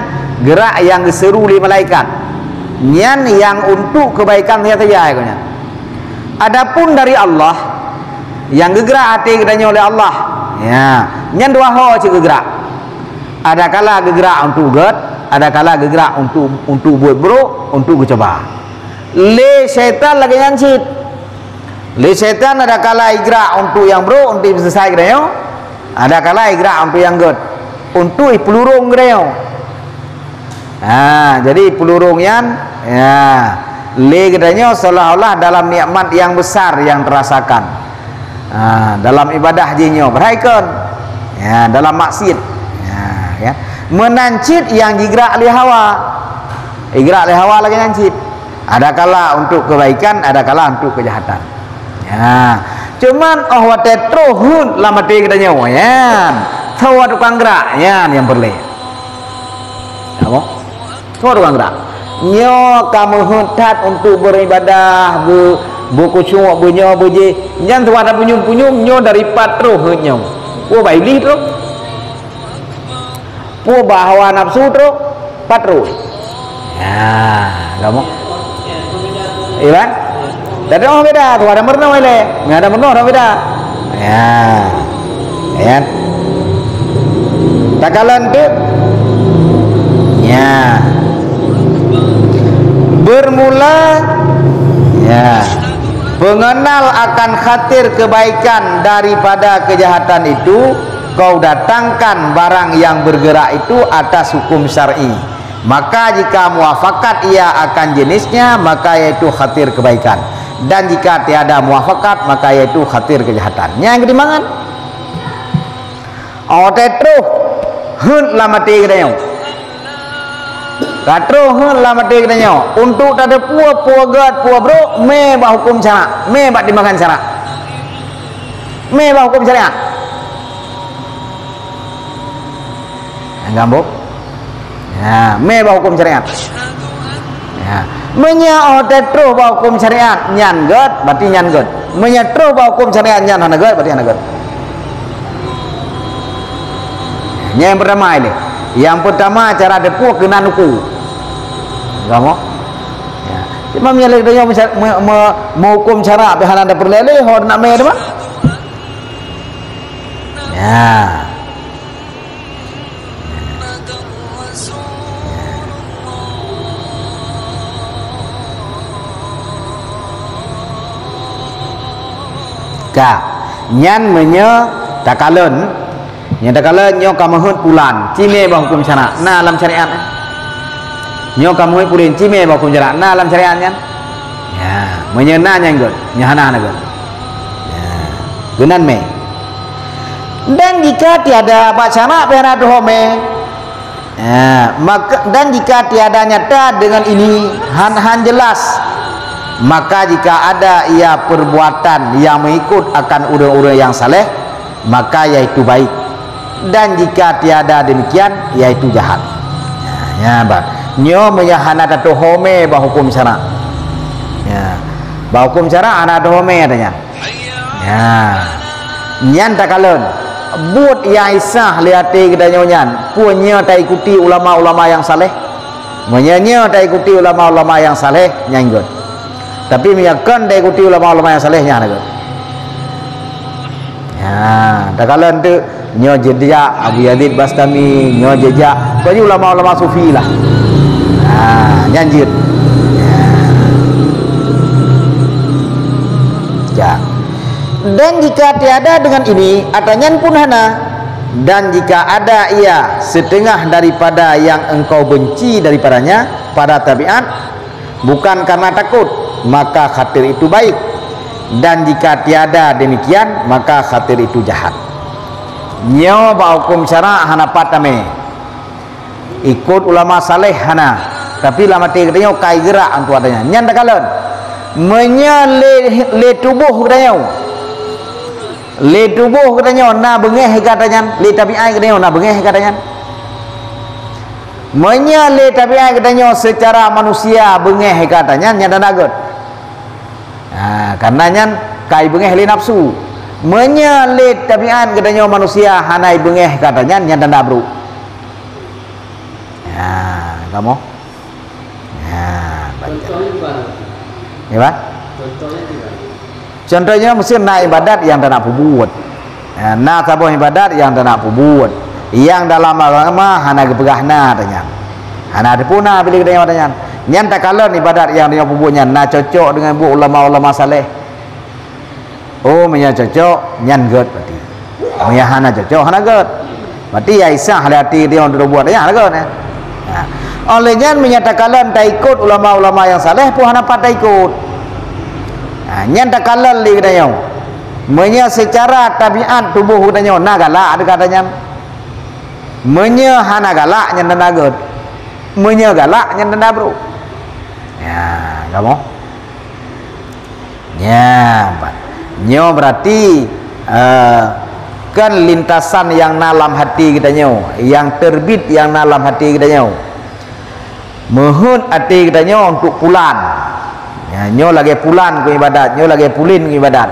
gerak nyang geuseuru lé malaikat. Nyan nyang untuk kebaikan saja, saja nyan. Adapun dari Allah, nyang geugrak até geutanyoe lé Allah, ya, nyan dua ho cit geugrak. Ada kala geugrak untuk gét, ada kala geugrak untuk, untuk buet brok, untuk geucuba. Lé syaitan lagée nyan cit. Lé syaitan ada kala igrak untuk nyang brok, untuk ipeusisai geutanyoe, ada kala igrak untuk nyang gét, untuk ipeulurong geutanyoe. Ha, jadi peulurong nyan, ya, lé geutanyoe seolah-olah dalam nikmat yang besar yang terasakan. Ha, dalam ibadah jih nyoe, perhatikan. Ya, dalam maksiat. Ya, ya. Meunan cit nyang jigrak lé hawa. Igrak lé hawa lagée nyan cit. Ada kala untuk kebaikan, ada kala untuk kejahatan. Ya. Cuman oh watée troh heuet lam até geutanyoe, nyan. Soe tukang gerak, nyan nyang peureulée. Apa? Soe tukang gerak? Nyoe ka meuheuet that untuk beribadah, be-, beukhusyuk, beunyoe, beujih. Nyan tuha tapunyueng-punyueng nyoe dari pat troh heuet nyoe. Oh, bak Iblih troh. Peue bah hawa nafsu trok, pat rôh. Ya, kamoe. Iya kan? Dak teu'oh beda, tu ada meurunoe ilée. Nyan ada meurunoe, ada beda. Ya. Ya kan? Takalon tu. Ya. Bermula, ya, pengenal akan khatir kebaikan daripada kejahatan itu, kau datangkan barang yang bergerak itu atas hukum syar'i. Maka jika muafakat ia akan jenisnya, maka yaitu khatir kebaikan. Dan jika tiada muafakat, maka yaitu khatir kejahatan. Nyang keutimbangan. Watée troh heuet lam até geutanyoe. Ka troh heuet lam até geutanyoe. Untuk tateupeue peue gét, peue brok, mé bak huköm syarak, mé bak timbangan syarak. Mé bak huköm syariat. Nyang gambok. Ya, mé bak huköm syariat. Ya. Meunyoe oh teutroh bak huköm syariat nyan gét, berarti nyan gét. Meunyoe troh bak huköm syariat nyan hana gét, berarti hana gét. Nyang pertama ilée. Yang pertama cara teupeue keunan uku. Kamoe. Ya. Cuma meunyoe lé tanyoe me-, me-, meuhuköm syarak pih hana teupeureulee lé, ho nak mé teuma. Ya. Ka. Nyan meunyoe takalon, nyan takalon nyoe ka meuheuet pulan, ci mé bak huköm syarak, na lam syariat. Nyoe ka meuheuet pulan, ci mé bak huköm syarak, na lam syariat nyan. Ya, meunyoe na nyan gét, nyoe hana, hana gét. Ya, geunan mé. Dan jika tiada bak syarak pih hana teuho mé, ya, maka, dan jika tiada nyata dengan ini, han, han jelas, maka jika ada ia perbuatan yang mengikut akan ureuëng-ureuëng yang saleh, maka yaitu baik. Dan jika tiada demikian, yaitu jahat. Ya, ya, bah. Nyoe meunyoe hana tateuho mé bak huköm syarak. Ya. Bak huköm syarak hana teuho mé ata nyan. Ya. Nyan takalon. Buet nyang sah lé até geutanyoe nyan, peue nyoe taikuti ulama-ulama nyang saleh? Meunyoe nyoe taikuti ulama-ulama nyang saleh, nyan gét. Tapi meunyoe kon taikuti ulama-ulama nyang saleh, nyan hana gét. Ya, takalon tu nyoe jejak Abu Yazid Bastami, nyoe jejak bak ulama-ulama sufi lah. Ha, nyan jeuet. Ya. Dan jika tiada dengan ini, ata nyan pun hana. Dan jika ada ia setengah daripada yang engkau benci daripadanya pada tabiat, bukan karena takut, maka khatir itu baik. Dan jika tiada demikian, maka khatir itu jahat. Nyoe bak huköm syarak hana pat tamé. Ikot ulama saleh hana, tapi lam até geutanyoe kai geurak antua ata nyan. Nyan takalon. Meunyoe lé, lé tuboh geutanyoe, lé tuboh geutanyoe na beungéh keu ata nyan, lé tabiat geutanyoe na beungéh keu ata nyan. Meunyoe lé tabiat geutanyoe seucara manusia beungéh keu ata nyan, nyan tanda gét. Ha, karena nyan kai beungéh lé nafsu. Meunyoe lé tabiat geutanyoe manusia hana beungéh keu ata nyan, nyan tanda brok. Ha, kamoe. Ha, baca. Contohnya gimana? Ya, Pak? Contohnya gimana? Contohnya, meusti na ibadat nyang tanak peubuet. Ya, na saboh ibadat nyang tanak peubuet. Nyang dalam agama hana geupeugah na ata nyan. Hana teupeu na bila geutanyoe ata nyan. Nyan takalon ibadat nyang tanyoe peubuet nyan na cocok deungon buet ulama-ulama saleh. Oh, meunyoe cocok, nyan gét berarti. Meunyoe hana cocok, hana gét. Berarti ya isah lé até dia untuk buat, ya, hana gét, ya. Nah, oleh nyan meunyoe takalon taikot ulama-ulama nyang saleh, pun hana pat taikot. Nah, nyan takalon lé geutanyoe. Meunyoe seucara tabiat tuboh geutanyoe na galak deungon ata nyan. Meunyoe hana galak, nyan tanda gét. Meunyoe galak, nyan tanda brok. Ya, kamoe. Nyan, Pak. Nyoe berarti, eh, kan lintasan nyang na lam hati geutanyoe, nyang teurbit nyang na lam hati geutanyoe. Meuheuet até geutanyoe untuk pulan. Ya, nyoe lagée pulan ku ibadat, nyoe lagée pulen ku ibadat.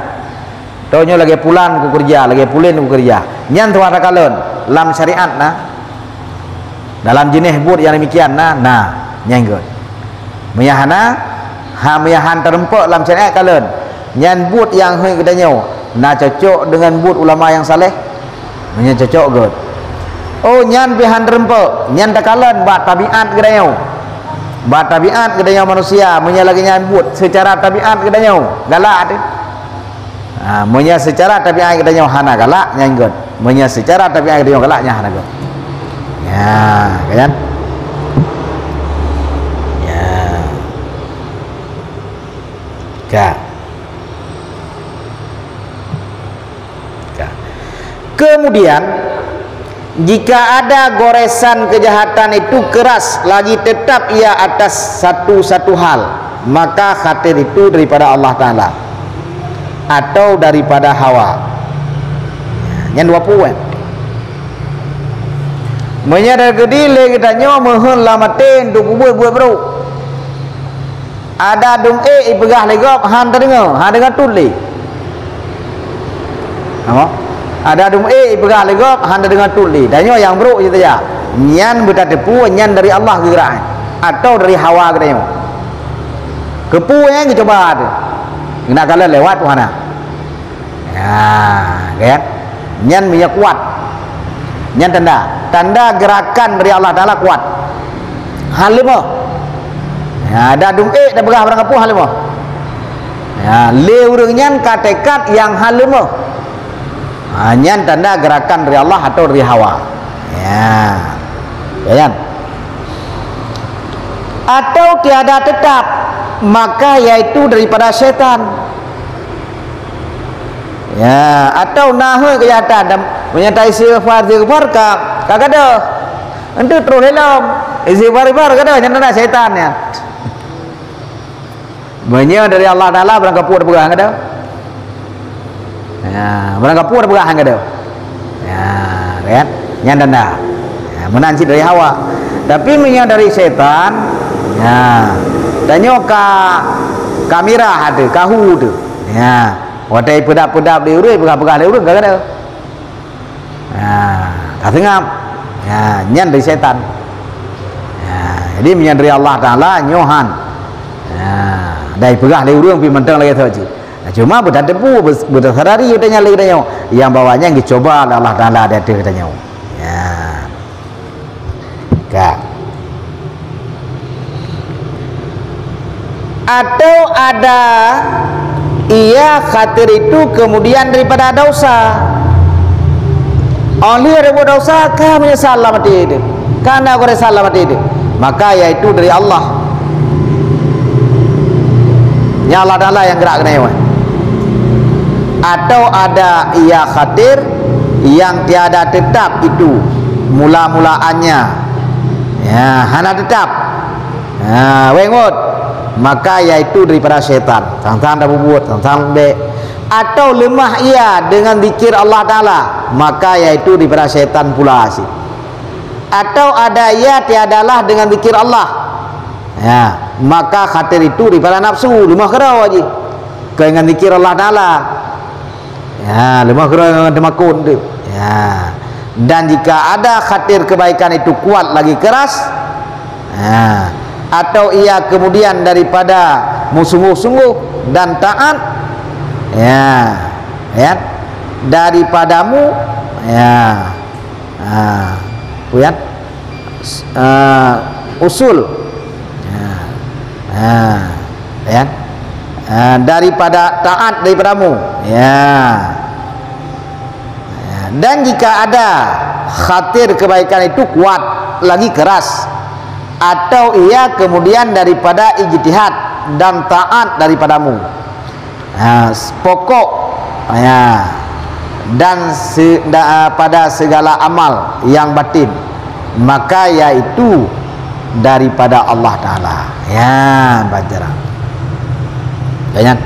Toh nyoe lagée pulan ku keureuja, lagée pulen ku keureuja. Nyan tuha takalon lam syariat na. Dalam jeuneh buet nyang demikian na, na, nyan gét. Meunyo hana, ha, meunyo han teurumpok lam syariat kalon, nyan buet nyang hôi geutanyoe na cocok deungon buet ulama nyang saleh? Meunyo cocok gét. Oh, nyan pih han teurumpok, nyan takalon bak tabiat geutanyoe. Bak tabiat geutanyoe manusia, meunyo lagée nyan buet seucara tabiat geutanyoe galak teuh. Ha, meunyo seucara tabiat geutanyoe hana galak, nyan gét. Meunyo seucara tabiat geutanyoe galak, nyan hana gét. Ya, kan? Ya. Ka. Ka. Kemudian, jika ada goresan kejahatan itu keras lagi tetap ia atas satu-satu hal, maka khatir itu daripada Allah Taala atau daripada hawa. Nyan dua puan. Meunyo teukeudi lé geutanyoe meuheuet lam até untuk peubuet buet brok. Ada dum ék ipeugah lé gob, han teudeungoe, han deungoe tut lé. Apa? Ada dum ék ipeugah lé gob, han teudeungoe tut lé. Tanyoe nyang brok cit saja. Nyan beutateupeue nyan dari Allah geugeurak, atau dari hawa geutanyoe. Keupeue nyang geucuba teuh. Geunak kalon lewat pun hana. Ya, kan? Nyan meunyo kuat. Nyan tanda. Tanda gerakan dari Allah Taala kuat. Han leumoh. Ya, ada dum ék tapeugah barang kapeue han leumoh. Ya, lé ureuëng nyan ka teukat nyang han leumoh. Ha, nyan tanda gerakan dari Allah atau dari hawa. Ya. Ya, kan? Atau tiada tetap, maka yaitu daripada syaitan. Ya, atau na hôi kejahatan dan meunyo ta istighfar, istighfar ka, ka gadoh. Entu terus lom. Istighfar, istighfar gadoh, nyan na syaitan nyan. Meunyo dari Allah Taala, barang kapeue tapeugah gadoh. Ya, barang kapeue tapeugah gadoh. Ya, kan? Nyan tanda. Ya, meunan cit dari hawa. Tapi meunyo dari syaitan, ya, tanyoe ka, ka mirah teuh, ka hu teuh. Ya. Watée peudap-peudap lé ureuëng, peugah-peugah lé ureuëng, ka keuneuk. Ha, ka seungab. Ha, nyan dari syaitan. Ha, jadi meunyo dari Allah Taala, nyoe han. Ha, dai peugah lé ureuëng pih mantong lagée soe cit. Nah, cuma beutateupeue, beu-, beutasadari geutanyoe lé geutanyoe nyang bahwa nyan geucuba lé Allah Taala di ateueh geutanyoe. Ya. Ka. Atau ada ia khatir itu kemudian daripada dosa. Óh lheueh reubot dosa, ka meunyeusal lam até teuh. Ka na goresan lam até teuh. Maka yaitu dari Allah. Nyan Allah Taala nyang gerak keunoe. Atau ada ia khatir yang tiada tetap itu mula-mulaannya. Ya, hana tetap. Ha, weng ngot. Maka yaitu daripada syaitan. Sang-sang tapubuet, sang-sang bék. Atau lemah ia dengan zikir Allah Taala, maka yaitu daripada syaitan pula cit. Atau ada ia tiadalah dengan zikir Allah. Ya, maka khatir itu daripada nafsu, lemah keudroe jih. Keu ngon zikir Allah Taala. Ya, lemah keudroe ngon teumakot tu. Ya. Dan jika ada khatir kebaikan itu kuat lagi keras, ya, atau ia kemudian daripada meusungguh-sungguh dan taat, ya, ya, daripadamu, ya. Ha, peue nyan? S-, eh, usul. Ha. Ha, ya. Ha, daripada taat daripadamu. Ya. Ya, dan jika ada khatir kebaikan itu kuat, lagi keras, atau ia kemudian daripada ijtihad dan taat daripadamu. Ha, s-, pokok, ya, dan se-, da-, pada segala amal yang batin, maka yaitu daripada Allah Taala. Ya, bajarang. Kan?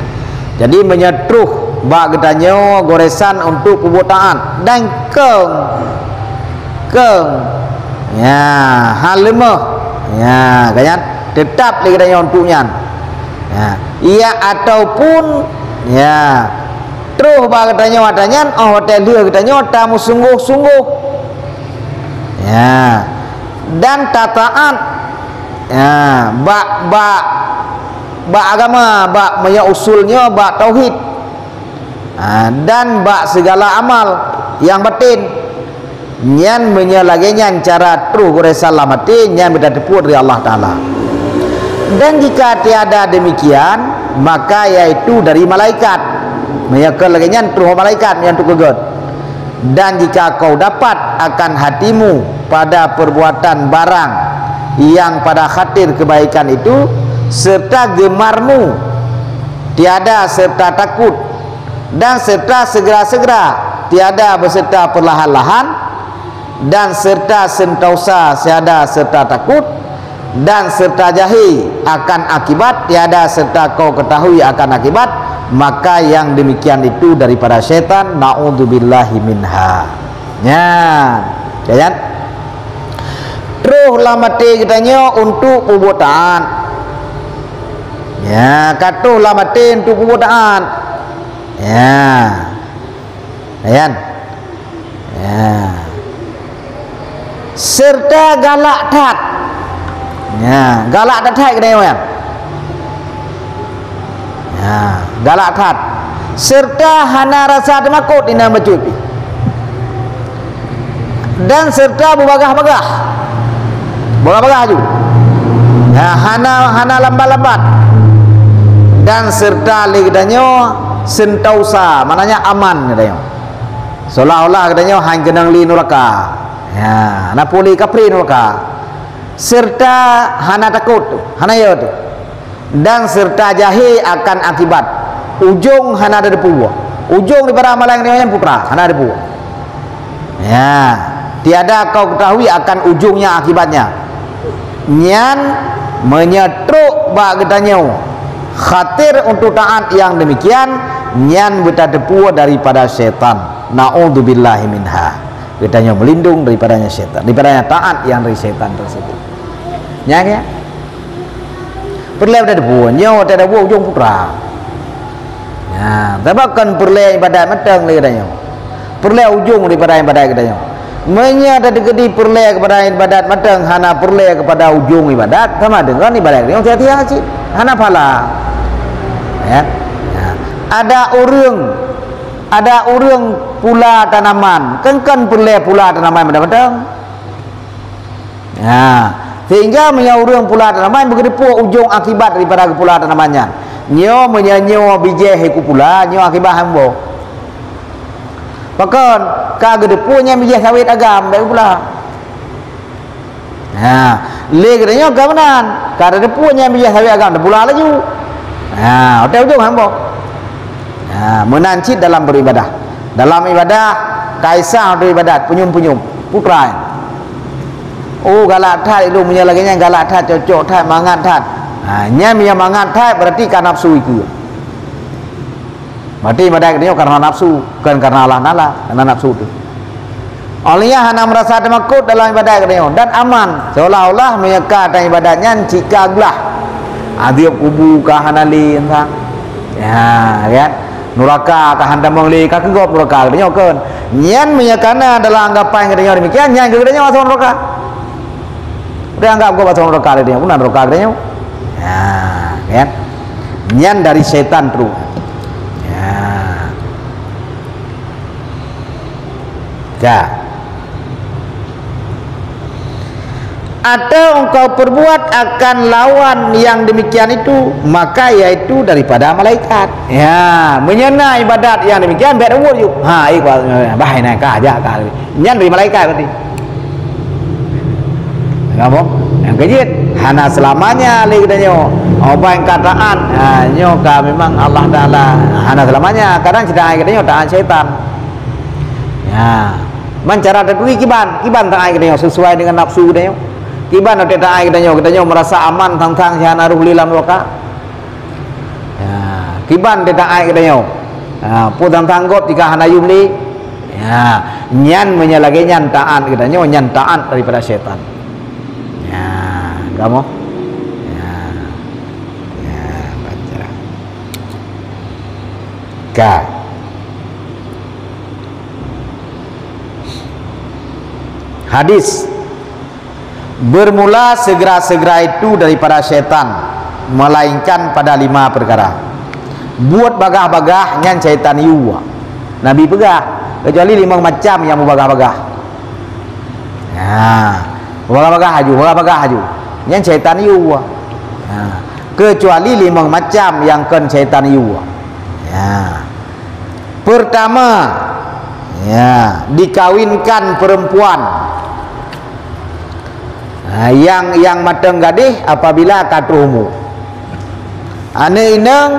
Jadi, meunyoe troh bak geutanyoe goresan untuk peubuet taat dan keng, keng, ya, hana leumoh, ya, kan? Tetap lé geutanyoe untuk nyan. Ya, ia ataupun, ya, troh bak geutanyoe ata nyan, óh watée lheueh geutanyoe tameusunggoh-sunggoh. Ya. Dan tataat, ya, bak, bak, bak agama, bak meunyoe usul nyoe bak tauhid. Ha, dan bak segala amal nyang batin. Nyan meunyoe lagée nyan cara troh gurée salam até, nyan beutateupeue dari Allah Taala. Dan jika tiada demikian, maka yaitu dari malaikat. Meunyoe kon lagée nyan troh malaikat nyang tukeugot. Dan jika kau dapat akan hatimu pada perbuatan barang yang pada khatir kebaikan itu, serta gemarmu tiada serta takut, dan serta segera-segera tiada beserta perlahan-lahan, dan serta sentausa tiada serta takut, dan serta jahé akan akibat tiada serta kau ketahui akan akibat, maka yang demikian itu daripada syaitan, naudzubillahi minha. Nyan, ya kan? Troh lam até geutanyoe untuk peubuet taat. Ya, ka troh lam até untuk peubuet taat. Ya. Ayan. Ya. Serta galak that. Ya, galak that that keunoe, ya. Ya, galak that. Serta hana rasa teumakot inan bacut pih. Dan serta beubagah-bagah. Bagah-bagah aju. Ya, hana, hana lambat-lambat. Dan serta lé geutanyoe sentausa, maknanya aman geutanyoe. Seolah-olah geutanyoe han keunong lé nuraka. Ya, hana puli kapri nuraka. Serta hana takot tu, hana yo tu. Dan serta jahé akan akibat. Ujong hana ada depu. Ujong daripada amalan nyoe nyan putra, hana ada depu. Ya, tiada kau ketahui akan ujungnya akibatnya. Nyan meunyoe trok bak geutanyoe khatir untuk taat yang demikian, nyan beutateupeue daripada syaitan. Naudzubillahi minha. Geutanyoe meulindong daripadanya syaitan, daripadanya taat yang dari syaitan tersebut. Nyan ya. Peureulée pada debu, nyoe watée debu ujong putra. Nah, sabab kon peureulée ibadat mantong lé geutanyoe. Peureulée ujong daripada ibadat geutanyoe. Meunyoe teukeudi peureulée kepada ibadat mantong hana peureulée kepada ujong ibadat, sama deungon ibadat geutanyoe sia-sia cit. Hana pahala. Ya. Nah, ada ureuëng, ada ureuëng pula tanaman, kon-kon peureulée pula tanaman mantong-mantong. Ha, sehingga meunyoe ureuëng pula tanaman beugeudeupue ujong akibat daripada geupula tanaman nyan. Nyoe meunyoe nyoe bijéh iku pula, nyoe akibat hambo. Pakon ka geudeupue nyan bijéh sawét agam bèk pula. Ha, lé geutanyoe ka meunan, ka geudeupue nyan bijéh sawét agam, teupula laju. Ha, watée ujong hambo. Ha, meunan cit dalam beribadah. Dalam ibadah, kaisah untuk ibadat, punyum-punyum, putra. Oh, galak that ilong meunyoe lagée nyan, galak that, cocok that, mangat that. Ha, nyan meunyoe mangat that berarti ka nafsu ikeu. Berarti ibadat geutanyoe karena nafsu, bukan karena Allah Taala, karena nafsu tu. Awak nyan hana merasa teumakot dalam ibadat geutanyoe dan aman, seolah-olah meunyoe ka dan ibadat nyan cit ka glah. Adeueb kubu ka hana lé entah. Ya, kan? Nuraka ka hana tamong lé, ka keugop nuraka geutanyoe kon. Nyan meunyoe kana dalam anggapan geutanyoe demikian, nyan geutanyoe asoe nuraka. Udah anggap gop asoe nuraka geutanyoe, pun nuraka geutanyoe. Ya, kan? Nyan dari setan tu. Ya. Ka. Atau engkau perbuat akan lawan yang demikian itu, maka yaitu daripada malaikat. Ya, meunyoe na ibadat yang demikian, bèk reuwot ju. Ha, ikut, bah, ini ka, jak ka. Nyan dari malaikat berarti. Kamu? Yang kejit, hana selamanya lé geutanyoe. Obat ka taat, ha, nyoe ka memang Allah Taala hana selamanya. Kadang cit taat geutanyoe, taat syaitan. Ya. Man cara taturi kiban, kiban taat geutanyoe sesuai dengan nafsu geutanyoe. Kiban watée taat geutanyoe, geutanyoe merasa aman tang-tang si hana roh lé lam nuraka. Ya, kiban teuka ai geutanyoe. Ha, peue tang-tang gop jika hana yum lé. Ya, nyan meunyoe lagée nyan taat geutanyoe, nyan taat daripada syaitan. Ya, kamoe. Ya. Ya, baca. Ka. Hadis. Bermula segera-segera itu daripada syaitan, melainkan pada lima perkara. Buet bagaih-bagaih nyan syaitan yue. Nabi peugah, kecuali limong macam nyang mubagaih-bagaih. Ha, mubagaih-bagaih laju, mubagaih-bagaih laju. Nyan syaitan yue. Ha, kecuali limong macam nyang kon syaitan yue. Ha. Pertama, ya, dikawinkan perempuan, ha, nyang, nyang mantong gadih apabila ka troh umu. Aneuk inong,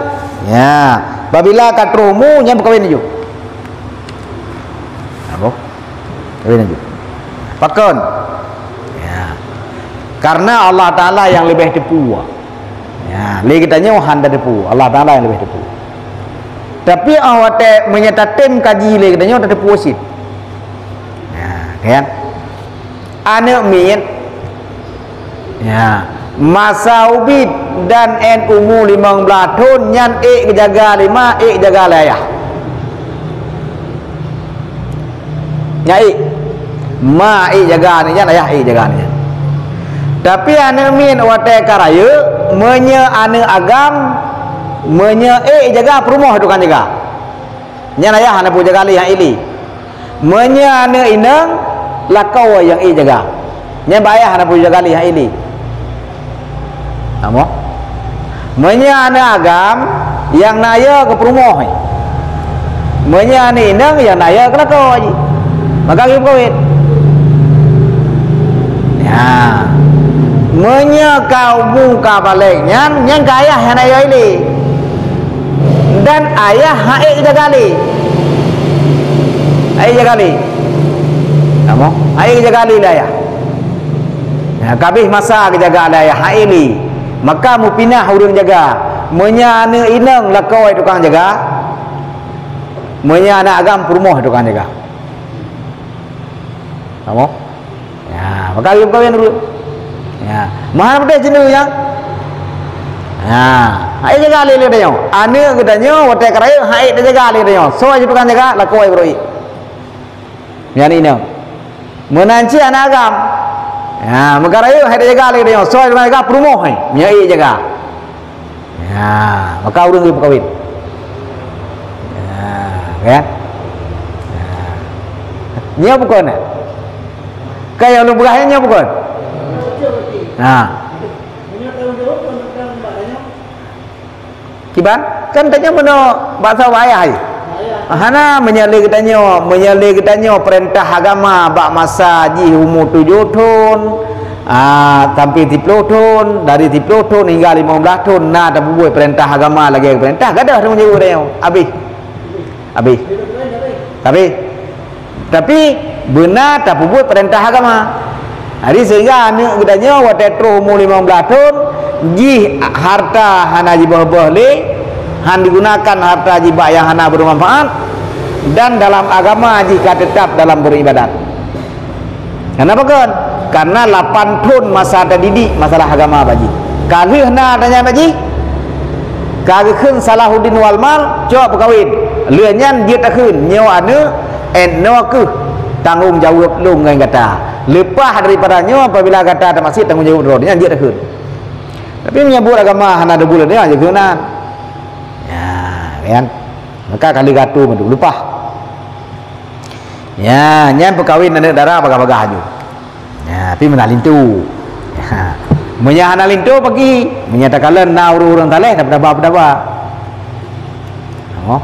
ya, apabila ka troh umu, nyan peukawen laju. Apa? Kawen laju. Pakon? Ya. Karena Allah Taala nyang leubeh teupeu. Ya, lé geutanyoe hana teupeu, Allah Taala nyang leubeh teupeu. Tapi 'oh watèe meunyoe tatem kaji lé geutanyoe, tateupeu cit. Ya, kan? Aneuk miet, ya, masa ubit dan 'an umu limong blaih thon nyan ék geujaga lé ma, ék jaga lé ayah. Nyan ék. Ma ék jaga aneuk nyan, ayah ék jaga aneuk nyan. Tapi aneuk miet watèe ka rayeuk, meunyoe aneuk agam, meunyoe ék jaga, peurumoh tukang jaga. Nyan ayah hana peue jaga lé, han ék lé. Meunyoe aneuk inong, lakoe nyang ék jaga. Nyan bak ayah hana peue jaga lé, han ék lé. Amoh. Meunyoe aneuk agam, nyang na yö keu peurumoh. Meunyoe aneuk inong, nyang na yö keu lakoe jih. Maka geupeukawen. Ya. Meunyoe ka umu ka balek nyan, nyan keu ayah hana yö lé. Dan ayah han ék jaga lé. Han ék jaga lé. Amoh, han ék jaga lé lé ayah. Ya, ka abéh masa geujaga lé ayah, han ék lé. Maka meupinah ureueng jaga. Meunyoe aneuk inong, lakoe tukang jaga. Meunyoe aneuk agam, peurumoh tukang jaga. Amoh? Ya, maka geupeukawen dulu. Ya, meuhana peutéh jeuneuh nyan. Ya, han ék jaga lé, lé geutanyoe. Aneuk geutanyoe watèe ka rayeuk han ék tajaga lé geutanyoe. Soe jih tukang jaga, lakoe baroe. Nyan inong. Meunan cit aneuk agam. Ya, meuka rayeuk han ék tajaga lé geutanyoe. Soe jih tukang jaga, peurumoh, eh. Nyan ék jaga. Ya, maka ureueng geupeukawen. Ya, kan? Ya. Nyoe bukon, eh? Ka nyang ulôn peugah nyoe bukon? Ha. Kiban? Kan tanyoe meunoe bak saboh ayah, eh? Hana, meunyoe lé geutanyoe, meunyoe lé geutanyoe peurintah agama bak masa jih umu tujoh thon, ah, sampai siplôh thon, dari siplôh thon hingga limong blaih thon na tapeubuet peurintah agama lagèe peurintah, gadôh tanggung jaweueb tanyoe. Abéh. Abéh. Abéh. Tapi beuna tapeubuet peurintah agama. Jadi sehingga aneuk geutanyoe watèe troh umu limong blaih thon, jih harta hana jiböh-böh lé, han digunakan harta jih bak nyang hana bermanfaat, dan dalam agama jih ka teutap dalam beribadat. Kenapa kan? Karena lapan thon masa tadidik masalah agama bak jih. Ka lheueh na tanya bak jih, ka geukheun Salahuddin Wal Mal, cok peukawen. Lheueh nyan jeuet takheun, nyoe aneuk, 'et noe kheueh tanggong jaweueb lôn ngon gata. Leupah daripada nyoe, apabila gata tamasék tanggong jaweueb droe, nyan jeuet takheun. Tapi meunyoe buet agama hana ada buleuen, ya, jeuet kheun nan. Ya, kan? Maka ka lheueh gatu madu, leupah. Ya, nyan peukawen aneuk dara bagah-bagah aju. Ya, tapi meunan linto. Ya. Meunyoe hana linto pagi, meunyoe takalon na ureueng-ureueng saleh, tapeudawa-peudawa. Oh.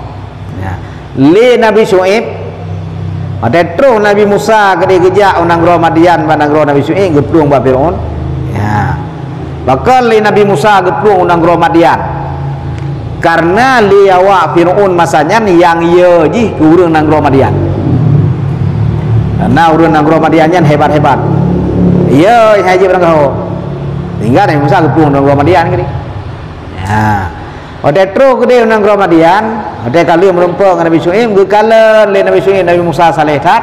Ya. Lé Nabi Syu'aib, watèe troh Nabi Musa keudéh geujak u nanggroe Madian bak nanggroe Nabi Syu'aib, geuplueng bak Fir'aun. Ya. Pakon lé Nabi Musa geuplueng u nanggroe Madian? Karena lé awak Fir'aun masa nyan nyang yö jih keu ureueng nanggroe Madian. Karena ureueng nanggroe Madian nyan hebat-hebat. Yö, hai jih barangkaho. Sehingga Nabi Musa geuplueng u nanggroe Madian keudéh. Ha. Watèe troh keudéh u nanggroe Madian, watèe ka lheueh meurumpok ngon Nabi Syu'aib, geukalon lé Nabi Syu'aib Nabi Musa saleh that.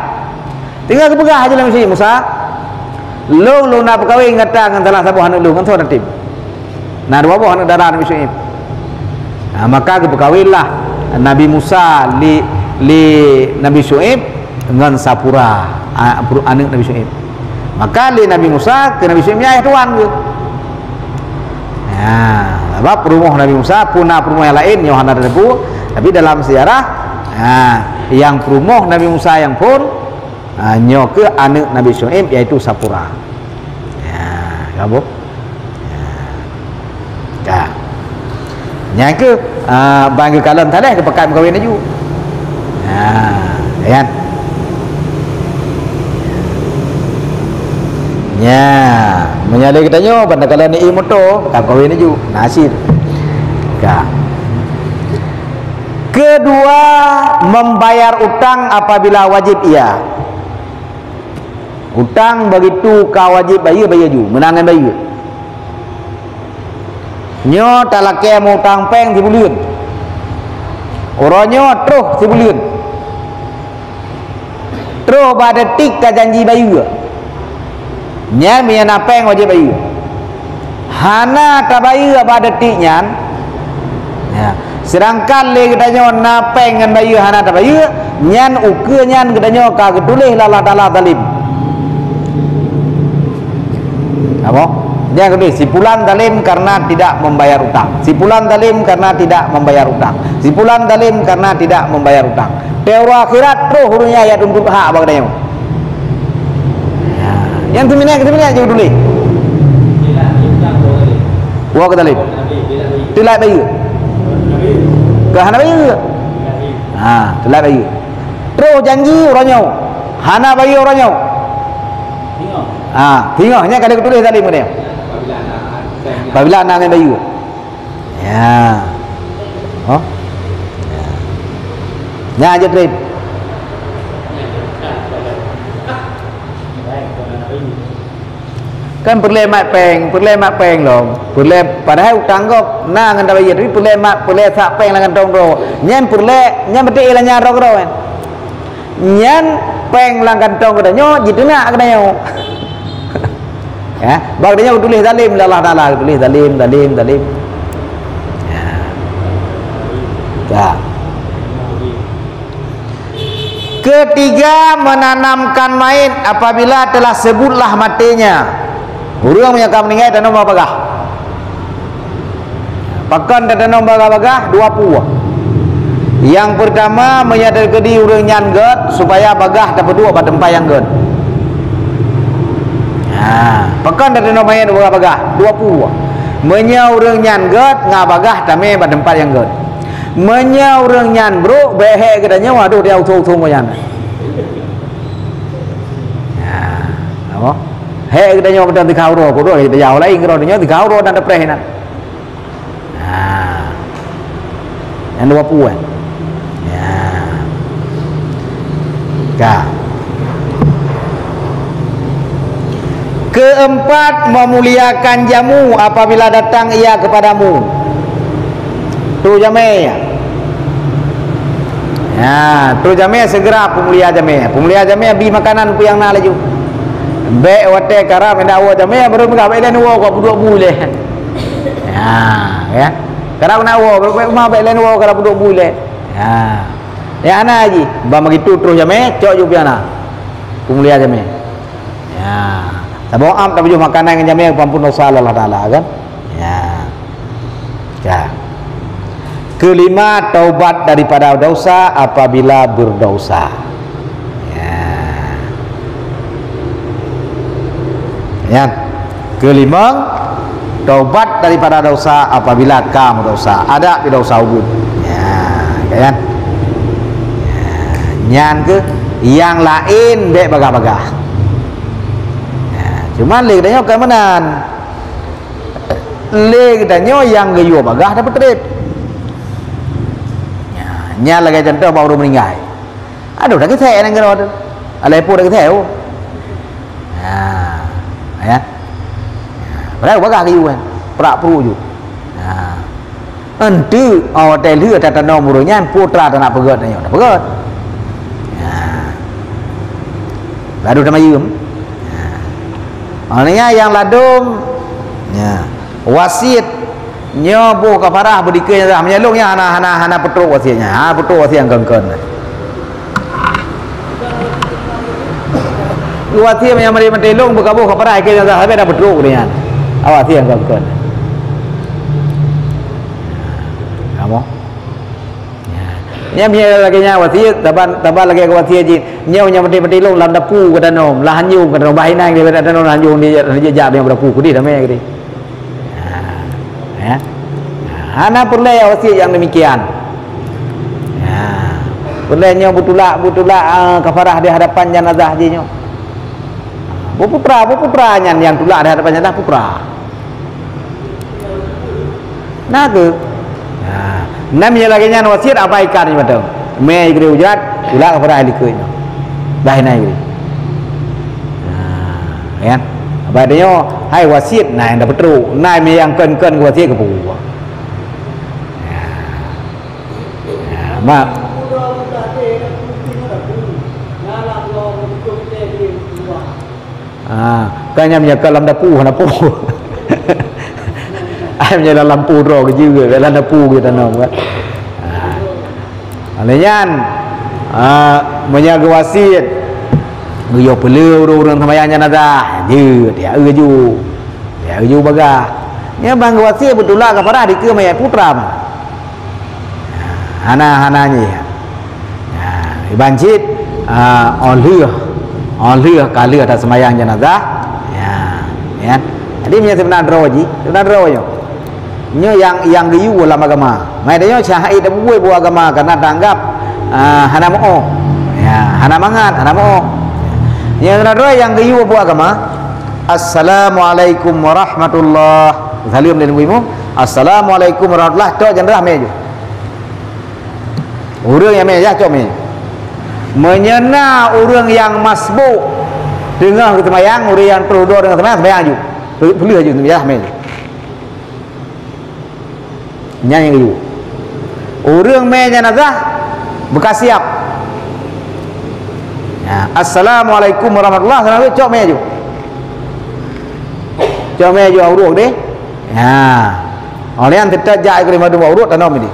Tinggai geupeugah aja lé Nabi Syu'aib, "Musa, lôn, lôn na peukawen gata ngon salah saboh aneuk lôn, ngon soe tatem?" Na dua boh aneuk dara Nabi Syu'aib. Nah, maka geupeukawenlah Nabi Musa lé, lé Nabi Syu'aib ngon Safura, a-, aneuk Nabi Syu'aib. Maka lé Nabi Musa keu Nabi Syu'aib nyan ayah tuan geuh. Nah, sabab peurumoh Nabi Musa pun na peurumoh nyang laén nyoe hana tateupeue, tapi dalam sejarah, nah, nyang peurumoh Nabi Musa nyang phon, nah, nyoe keuh aneuk Nabi Syu'aib, yaitu Safura. Nah, ka boh? Nah. Ka. Nyan keuh, ah, ban geukalon Saleh geupeugah meukawen laju. Ha, kan? Nya, meunyo lé geutanyoe ban takalon ié moto, ka meukawen laju. Nasib. Ka. Kedua, membayar utang apabila wajib ia. Utang begitu ka wajib bayeue, bayeue ju, meunan ngon bayeue. Nyoe talakée meu-utang péng sibuleuen. Uroe nyoe troh sibuleuen. Troh bak detik tajanji bayeue. Nyan meunyo na péng wajéb bayeue. Hana tabayeue bak detik nyan, ya, seudangkan lé geutanyoe na péng ngon bayeue hana tabayeue, nyan ukeue nyan geutanyoe ka geutuléh lé Allah Taala zalim. Apa? Dia geutuléh, "Si pulan zalim karena tidak membayar utang. Si pulan zalim karena tidak membayar utang. Si pulan zalim karena tidak membayar utang." Teuma akhirat troh ureuëng nyan jak tuntut hak bak geutanyoe. Ya. Nyang teuminak, teuminak je tuléh. Wa kadalik. Teulat bayeue. Ka hana bayeue. Ha, teulat bayeue. Troh janji uroe nyoe. Hana bayeue uroe nyoe. Ha, singoh nyan ka lheueh geutuléh zalim geutanyoe. Apabila na ngon bayeue. Ya. Oh. Ya. Nya aja trip. Kan peureulée mat péng, peureulée mat péng lom. Peureulée padahai utang gob na ngon tabayeue, tapi peureulée mat, peureulée sak péng lam kantong droe. Nyan peureulée, nyan beutôi ialah nyan droe keudroe kan. Nyan péng lam kantong geutanyoe jiteunak geutanyoe. Ya, bak geutanyoe geutuléh zalim lé Allah Taala, geutuléh zalim, zalim, zalim. Ya. Ya. Ketiga, menanamkan mayit apabila telah sebutlah matinya. Ureuëng meunyo ka meuninggai tanom bak bagah. Pakon tatanom bagah-bagah? Dua peue. Nyang peurtama, meunyo teukeudi ureuëng nyan gét, supaya bagah tapeuduek bak teumpat nyang gét. Ha, pakon tatanom manyét bagah-bagah? Dua peue. Meunyo ureuëng nyan gét, ngon bagah tamé bak teumpat nyang gét. Meunyo ureuëng nyan brok, bék hék geutanyoe, adoh, dia usông-usông ngon nyan. Ha, apa? Hék geutanyoe mantong teuka uroe, kudok tajak laén keudroe, tanyoe teuka uroe dan tapreh inan. Ha. Nyang dua peue. Ya. Ka. Keempat, memuliakan jamu apabila datang ia kepadamu. Tu jamé. Ya, tu jamé segera peumulia jamé. Peumulia jamé bi makanan peue nyang na laju. Bék watée karab indak woe jamé, baru meugah bék lé neuwoe kok peuduek bu lé. Ya, ya. Karab na woe, bék, bék uma bék lé neuwoe karab peuduek bu lé. Ya. Ya, hana jih. Ban begitu troh jamé, cok ju piana. Peumulia jamé. Ya. Saboh am tapajoh makanan ngon jamé, peuampun dosa lé Allah Taala, kan? Ya. Ya. Kelima, taubat daripada dosa apabila berdosa. Ya. Ya. Kelima, taubat daripada dosa apabila ka meudosa. Ada pi dosa ubit. Ya, kan? Ya, nyan keuh nyang laén bék bagah-bagah. Ya, cuman lé geutanyoe ka meunan. Lé geutanyoe nyang geuyue bagah tapeutreb. Ya, nyan lagée contoh bak ureuëng meuninggai. Aduh, dak geuthée nanggroe tu. Alai peue dak geuthée, oh. Ha, ya. Padahai bagah geuyue kan. Prak pru ju. Ha. Enteuk, oh, watée lheueh tatanom ureuëng nyan, putra tanak peugét nyoe, tapeugét. Ha. Baru tamayeuem. Ha. Oh, nyan nyang ladom. Ya. Wasiet nyoe boh kafarah beudikeue nyang sah. Meunyo lôn nyan hana, hana, hana peutrok wasiet nyan. Ha, peutrok wasiet nyang kon-kon. Geuwasiet nyang maté-maté lôn beukaboh keu parah, ikeu nyang sabe dah beutrok nyan. Awak siang kon-kon. Kamoe. Nyan, nyan lagèe nyan wasiet, saban, saban lagèe wasiet jih. Nyoe nyang maté-maté lôn lam dapu ka tanom, lam hanjong ka tanom, bah inan ka tanom lam hanjong di, di jak nyang dapu kudeh damé kudeh. Ha, ya. Hana peureulèe wasiet nyang demikian. Ha. Peureulèe nyoe beutulak, beutulak, ah, kafarah di hadapan jenazah jih nyoe. Beuputra, beuputra nyan nyang tulak di hadapan jenazah putra. Na kheueh. Ha. Nam nyang lagèe nyan wasiet abaikan nyoe mantong. Mé jih keudeh ujrat, tulak kafarah likot nyoe. Bah inan jih. Ha, ya. Abaikan nyoe, hai wasiet na nyang tapeutrok, na mé nyang kon-kon keu wasiet keu peue. Ha. Ha, mak. Ah, kan nyan meunyoe ka lam dapu hana po. Ai meunyoe lam lampu droe geujeuet, lam dapu geutanom kan. Ah. Lé nyan, ah, meunyoe geuwasiet, geuyue peuleueh ureueng-ureueng seumayang jenazah, jeuet, ya, eu ju. Ya, eu ju bagah. Nyan ban geuwasiet beutulak kafarah dikeue manyét putra mah. Hana, hana nyan. Ya, iban cit, ah, óh lheueh, óh lheueh ka lheueh taseumayang jenazah. Ya, ya. Jadi meunyoe sibeuna droe jih, sibeuna droe nyoe. Nyoe nyang, nyang geuyue lam agama. Mai tanyoe syahid buet buet agama karena taanggap, ah, hana meu'oh. Ya, hana mangat, hana meu'oh. Nyang sibeuna droe nyang geuyue buet agama. Assalamualaikum warahmatullah. Saleuem lé nunggu imum. Assalamualaikum warahmatullah. Tok jenazah mé ju. Ureueng nyang mé, ya, cok mé. Meunyoe na ureueng nyang masbuk teungoh geuseumayang, ureueng nyang troh dudoe teungoh seumayang, seumayang ju. Peuleueh ju, ya, mé ju. Nyan nyang geuyue. Ureueng mé jenazah beuka siap. Ya, assalamualaikum warahmatullah, salam, cok mé ju. Cok mé ju ureueng deh. Ya. Oleh nyan teutap jak keu lima dua ureueng tanom ini.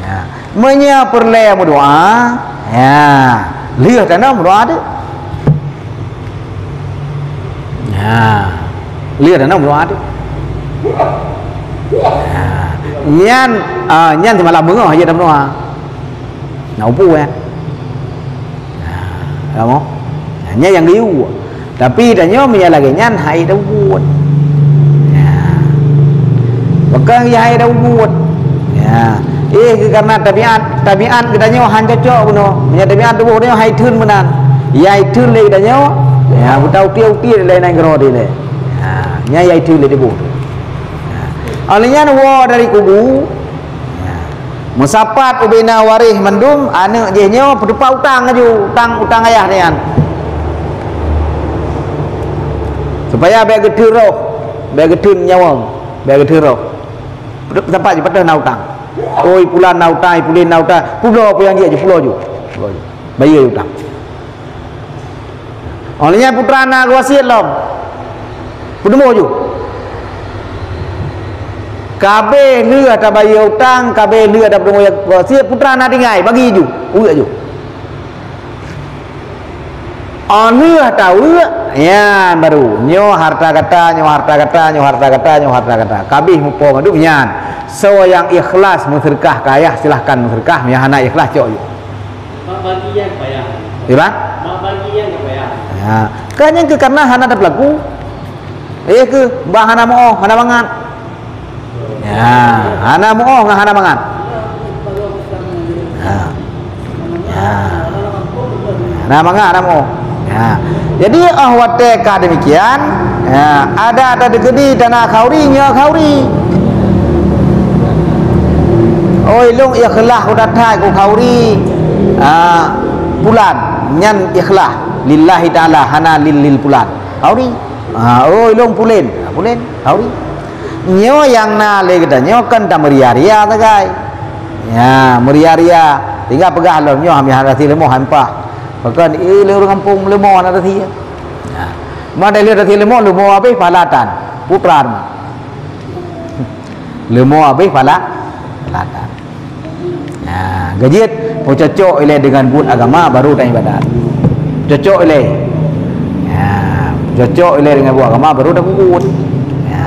Ya. Meunyoe peureulèe meudoa, ya, lheueh tanom meudoa tu. Ya. Lheueh tanom meudoa tu. Ya. Nyan, ah, nyan seumalam beungoh aja tanom meudoa. Nak upu ya. Nah, kamu? Nah, nyan nyang geuyue. Tapi tanyoe meunyoe lagèe nyan hai tabubuet. Ya. Bukan ya hai tabubuet. Ya. Eh, karena tabiat, tabiat geutanyoe han cocok bunoe. Meunyoe tabiat tuboh tanyoe hai theun meunan. Ya hai theun lé geutanyoe, ya buta uti-uti lé nanggroe dilèe. Ya, nyan ya hai theun lé tuboh. Ya. Oleh nyan woe dari kubu. Ya. Meusapat ubena waréh mandum, aneuk jih nyoe peutupat utang laju, utang, utang ayah nyan. Supaya bèk geutheun roh, bèk geutheun nyawöng, bèk geutheun roh. Peutupat jih, padahai na utang. Oh, i pulan na utang, i pulan na utang. Publoe peue nyang jeuet jih, publoe ju. Publoe ju. Bayeue utang. Óh lheueh nyan putra na geuwasiet lom. Peuteumé ju. Ka abéh lheueh tabayeue utang, ka abéh lheueh tapeuteumeue geuwasiet, putra na tinggai, bagi ju, uek ju. Óh lheueh taweuek, nyan baru. Nyoe harta gata, nyoe harta gata, nyoe harta gata, nyoe harta gata. Ka abéh mupo mandum nyan. Soe nyang ikhlas meuseudeukah keu ayah, silahkan meuseudeukah. Nyang hana ikhlas, cok ju. Mak bagi nyang payah. Di ba? Mak bagi nyang payah. Ya. Kan nyang keu karena hana tapeulaku. Eh keu, bah hana meu'oh, hana mangat. Ya, hana meu'oh ngon hana mangat. Ya. Ya. Hana mangat, hana meu'oh. Ya. Jadi, óh watèe ka demikian, ya, ada, ada teukeudi tana khauri, nyoe khauri. Oi, lôn ikhlas kutathat keu khauri, ah, pulan, nyan ikhlas lillahi ta'ala, hana lil, lil pulan. Khauri. Ah, oi, lôn pulen. Ah, pulen, khauri. Nyoe nyang na lé geutanyoe kan tameuria-ria sagai. Ya, meuria-ria. Tinggai peugah lom nyoe hana rasé leumo han paih. Pakon, eh, lé ureueng gampông leumo hana rasé. Ya. Meunyoe lé rasé leumo, leumo abéh pahala tan. Putra teuma. Leumo abéh pala, pala that. Ha, geujiet, peucocok ilèe deungon buet agama baru dan ibadat. Cocok ilèe. Ha, Cocok ilée deungon buet agama baru tapubuet. Ya.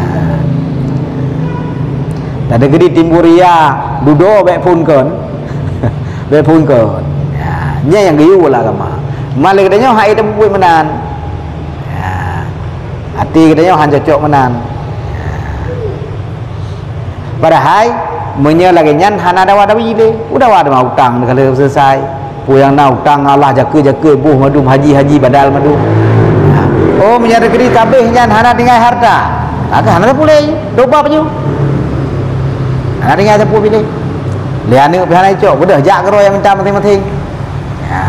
Tadi gedi timbul ria dudoe bék phon kon. Bék phon kon. Ya, nyan nyang geuyue lam agama. Malah geutanyoe hai tapubuet meunan. Ya. Até geutanyoe han cocok meunan. Ya. Padahai meunyoe lagée nyan hana dawa-dawi lé, udawa teuma utang ka lheueh selesai. Peue nyang na utang Allah jakeu-jakeu boh mandum haji-haji badal mandum. Oh, meunyoe teukeudi kabeh nyan hana tinggai harta, maka hana sapeue lé, tobat ju. Hana tinggai sapeue lé. Lé aneuëk pih hana icok, beudôh jak keudroe nyang minta maséng-maséng. Ya,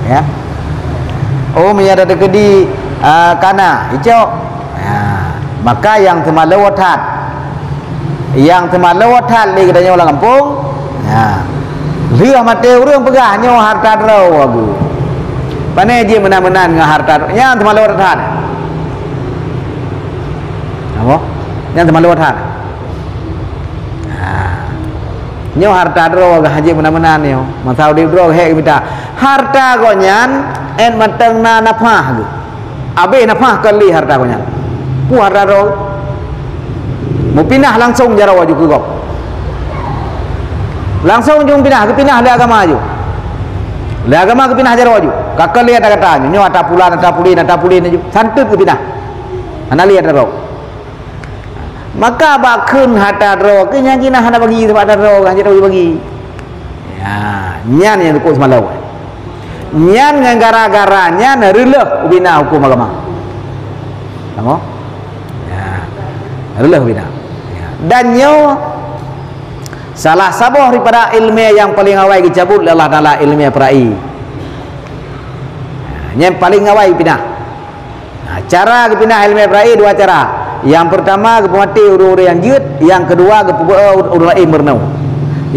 ya. Oh, meunyoe teukeudi, ah, kana icok. Ya, maka nyang teumaloe that. Nyang teumaloe that lé geutanyoe lam gampông, ya. Lheueh maté ureuëng peugah nyoe harta droe geuh. Pane jih meunan-meunan ngon harta droe, nyang teumaloe that. Apa? Nyang teumaloe that. Ha. Nyoe harta droe geuh, hana jih meunan-meunan nyoe. Masa udeb droe geuh hek geumita. Harta gobnyan 'et mantong na nafah geuh. Abéh nafah kon lé harta gobnyan. Peue harta droe? Meupinah langsong jaroe ju keu gob. Langsong ju meupinah, geupinah lé agama ju. Lé agama geupinah jaroe ju. Ka kon lé ata gata nyoe, nyoe ata pulan, ata pulan, ata pulan ju. Santeut geupinah. Hana lé ata droe. Maka bak kheun harta droe, keu nyang jina hana bagi sabab ata droe, hana jeuet bagi. Ya, nyan nyang dukuk seumaloe. Nyan ngon gara-gara nyan reuloh ubina huköm agama. Kamu? Ya. Reuloh ubina. Ya. Dan nyoe salah saboh daripada ileumèe nyang paleng awai geucabut lé Allah Taala, ileumèe peura'i. Ya, nyan paleng awai pinah. Nah, cara geupinah ileumèe peura'i dua cara. Nyang peurtama geupeumaté ureuëng-ureuëng nyang jeuet, nyang keudua geupeubeue ureuëng laén meurunoe.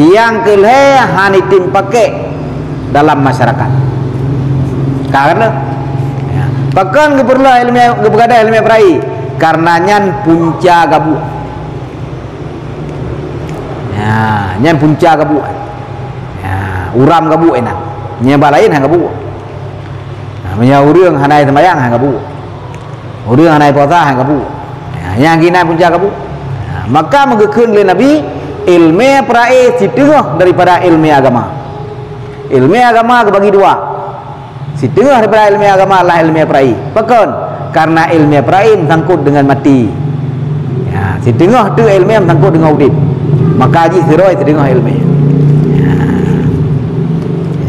Nyang keulhèe hana item pakék dalam masyarakat. Ka reuloh? Ya. Pakon geupeureuloh ileumèe, geupeugadôh ileumèe peura'i? Karena nyan punca gabuek. Ya, nyan punca gabuek. Ya, uram gabuek inan. Nyang ba laén hana gabuek. Ha, meunyoe ureuëng hana seumayang, hana gabuek. Ureuëng hana puasa, hana gabuek. Ha, nyang gina punca gabuek. Ha, maka meugeukheun lé Nabi, ileumèe peura'i siteungoh daripada ileumèe agama. Ileumèe agama geubagi dua. Siteungoh daripada ileumèe agama adalah ileumèe peura'i. Pakon? Karena ileumèe peura'i meusangkot deungon maté. Ya, siteungoh teuk ileumèe meusangkot deungon udeb. Maka jih sidroe siteungoh ileumèe. Ya.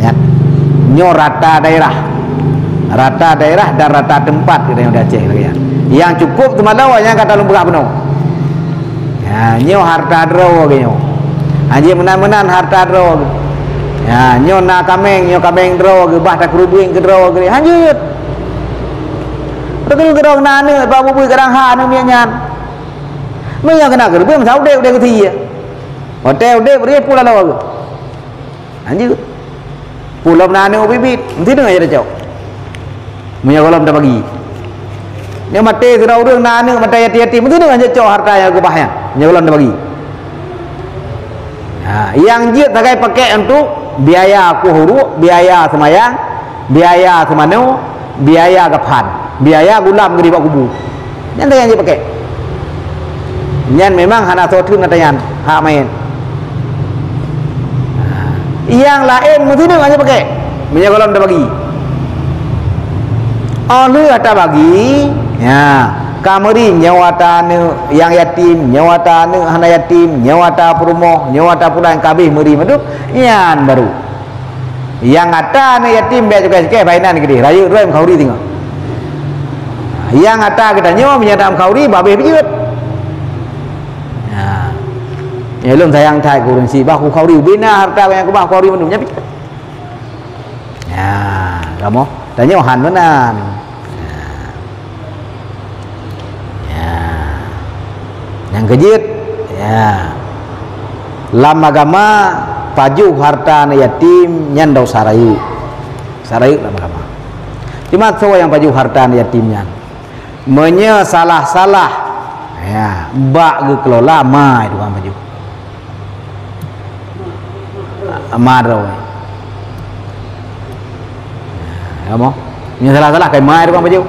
Ingat, nyoe rata daerah. Rata daerah dan rata teumpat kita yang di Aceh lagèe nyan. Nyang cukup teumaloe nyang ka lôn peugah bunoe. Ya, nyoe harta droe geuh nyoe. Hana jeuet meunan-meunan harta droe geuh. Ya, nyoe na kaméng, nyoe kaméng droe geuh, bah takeureubeuen keu droe geuh. Hana jeuet. Takeureubeuen keu droe na aneuëk, bak bubui kadang ha aneuëk miet nyan. Meunyoe keunan keureubeuen, masa udeb, udeb keu sie. Watèe udeb, rieh pula lawa geuh. Hana jeuet. Pulom na aneuëk ubit-bit, meusideueng aja tacok. Meunyoe gohlom tabagi. Nyoe maté sidroe ureuëng na aneuëk maté yatim-yatim, meusideueng aja cok harta nyang geubah nyan. Meunyoe gohlom tabagi. Ha, nyang jeuet sagai pakék untuk biaya kueh uruek, biaya seumayang, biaya seumanoe, biaya gaphan, biaya gulam geuri bak kubu. Nyan nyang jipakék. Nyan memang hana soe treun ata nyan, hak manyét. Nyang laén meusideueng hana jipakék. Meunyoe gohlom tabagi. Óh lheueh tabagi, ya, ka meuri nyoe ata aneuëk nyang yatim, nyoe ata aneuëk hana yatim, nyoe ata peurumoh, nyoe ata pulan ka abéh meuri mandum, nyan baru. Nyang ata aneuëk yatim bèk cukai-cukai, bah inan keudeh, rayeuk droe meukauri singoh. Nyang ata geutanyoe meunyoe na meukauri, bah abéh beujeuet. Nah. Nyoe lôn sayang that keu ureuëng syiek, bah kukauri, ubena harta nyang keubah kukauri mandum, nyan pih. Nah, kamoe tanyoe han meunan. Nah. Ya. Nyang keujeuet, ya. Lam agama, pajoh harta aneuëk yatim nyan dosa rayeuk. Dosa rayeuk lam agama. Cuma soe nyang pajoh harta aneuëk yatim nyan? Meunyoe salah-salah, ya, bak geukelola, ma tukang pajoh. Ma droe. Ya, mo. Nyoe salah-salah kai ma tukang pajoh.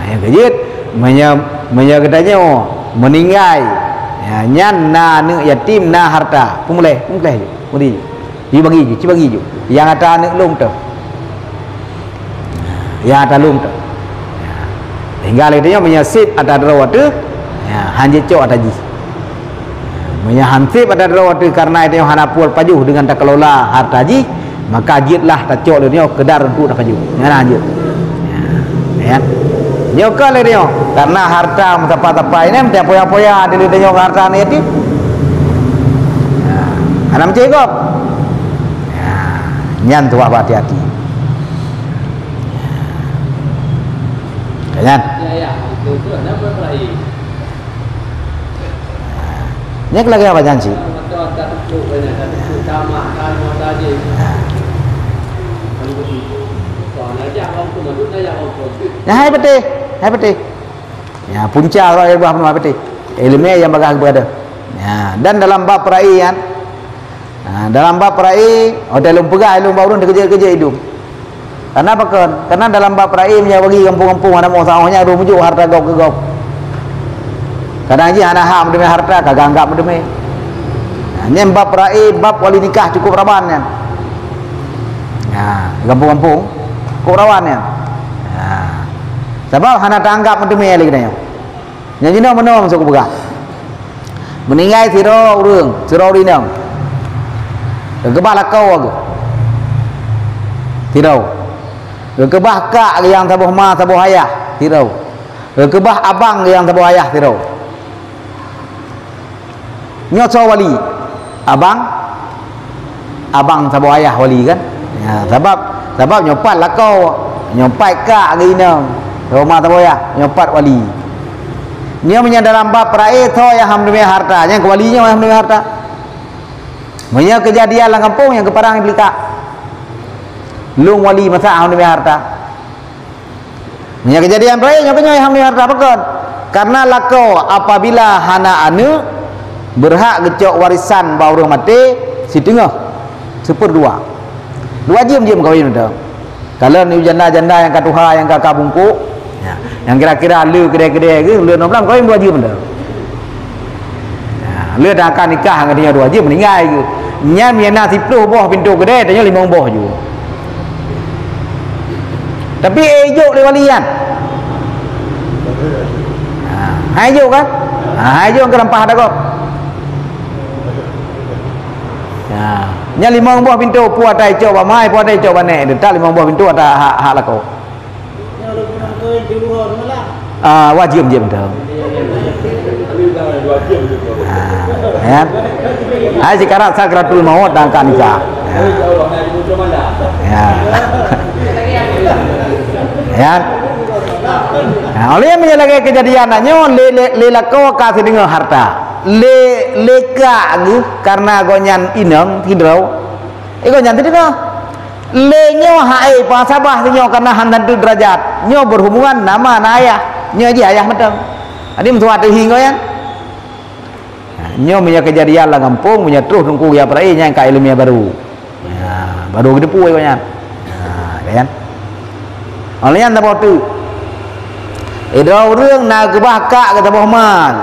Nyang keujeuet, meunyoe, meunyoe geutanyoe meuninggai, ya, nyan na aneuëk yatim, na harta, peumuléh, peumuléh ju, meudi ju. Dibagi ju, dibagi ju. Nyang ata aneuëk lôn teuh. Nyang ata lôn teuh. Sehingga lé geutanyoe meunyoe sép ata droe teuh, ya, han jeuet cok ata jih. Meunyoe han sép ata droe teuh kareuna geutanyoe hana pue pajoh deungon takelola harta jih, maka jeuetlah tacok lé nyoe keudar untuk tapajoh. Nyan hana jeuet. Ya. Nyoe ka lé nyoe, kareuna harta meutapa-tapa ini meupoya-poya di lé nyoe harta ni yatim. Ya. Hana meucé gob. Ya. Nyan tuha hati-hati. Ya. Nyan. Nyan keuh lagée haba nyan cit. Nah, hai beuteh, hai beuteh. Ya, punca kalau iéleumé hai beuteh. Iéleumé nyang bagah keubah. Ya, dan dalam bab peura'i kan, nah, dalam bab peura'i, watée lôn peugah lôn bak ureuëng teukeujot-keujot idong. Kareuna pakon? Kareuna dalam bab peura'i meunyoe bagi gampông-gampông hana meusahoh nyan dua mujok harta gob keu gob. Kadang jih hana hak meudeumé harta, ka geuanggab meudeumé. Nah, nyan bab peura'i, bab wali nikah cukup rawan nyan. Nah, gampông-gampông cukup rawan nyan. Nah, sabab hana taanggab meudeumé lé geutanyoe. Nyang jinoe meunoe maksud kupeugah. Meuninggai sidroe ureuëng, sidroe ureuëng inong. Geukeubah lakoe geuh. Sidroe. Geukeubah kak geuh nyang saboh ma saboh ayah, sidroe. Geukeubah abang geuh nyang saboh ayah, sidroe. Nyoe soe wali? Abang, abang saboh ayah wali kan? Ya, sabab, sabab nyoe pat lakoe, nyoe pat kak geuh inong, saboh ma saboh ayah, nyoe pat wali. Nyoe meunyoe dalam bab peura'i, soe nyang han meudeumé harta, nyang keu wali nyoe nyang han meudeumé harta. Meunyoe keujadian lam gampông nyang keu parang iblih kak. Lôn wali masa han meudeumé harta. Meunyoe keujadian peura'i nyoe keunyoe han meudeumé harta pakon? Kareuna lakoe apabila hana aneuëk, beurhak geucok warisan bak ureuëng maté siteungoh, seupeurdua. Dua jeuem-jeuem kawin beutôi. Kalon janda-janda nyang ka tuha nyang ka, ka bungkôk, ya, nyang kira-kira le keudè-keudè geuh, le enam belas kawin dua jeuem beutôi. Nah, lheueh dak ka nikah ngon tanyoe dua jeuem meuninggai geuh. Nyan meunyo na siploh boh pintoe keudè, tanyoe limong boh ju. Tapi ék jok lé wali nyan. Ha, hai jok kan? Ha, hai jok keu rampah dak gob. Ya. Nyan limong boh pintoe, peue ata icok bak mai, peue ata icok bak nèk. Teutap limong boh pintoe ata hak, hak lakoe. Ah, wajéb jeuet mantong. Ah, ya. Hai sikarat sakratul maut dan ka nikah. Ya. Ya. Nah, oleh meunyoe lagèe keujadian nyoe lé, lé, lé lakoe ka sideungoe harta. Lé, lé kak geuh karena gobnyan inong sidroe. Eh, gobnyan sideungoe. Lé nyoe hai, peue sabab sinyoe kana hana teudeurajat. Nyoe berhubungan na ma na ayah. Nyoe jih ayah mantong. Jadi meutuah teuhi ngon nyan. Nah, nyoe meunyoe keujadian lam gampông, meunyoe troh teungku ya peura'i nyan ka iéleumé barô. Ya, barô geuteupeue ngon nyan. Nah, kan? Oleh nyan saboh teuk. Eh, droe ureueng na keubah kak keu saboh ma.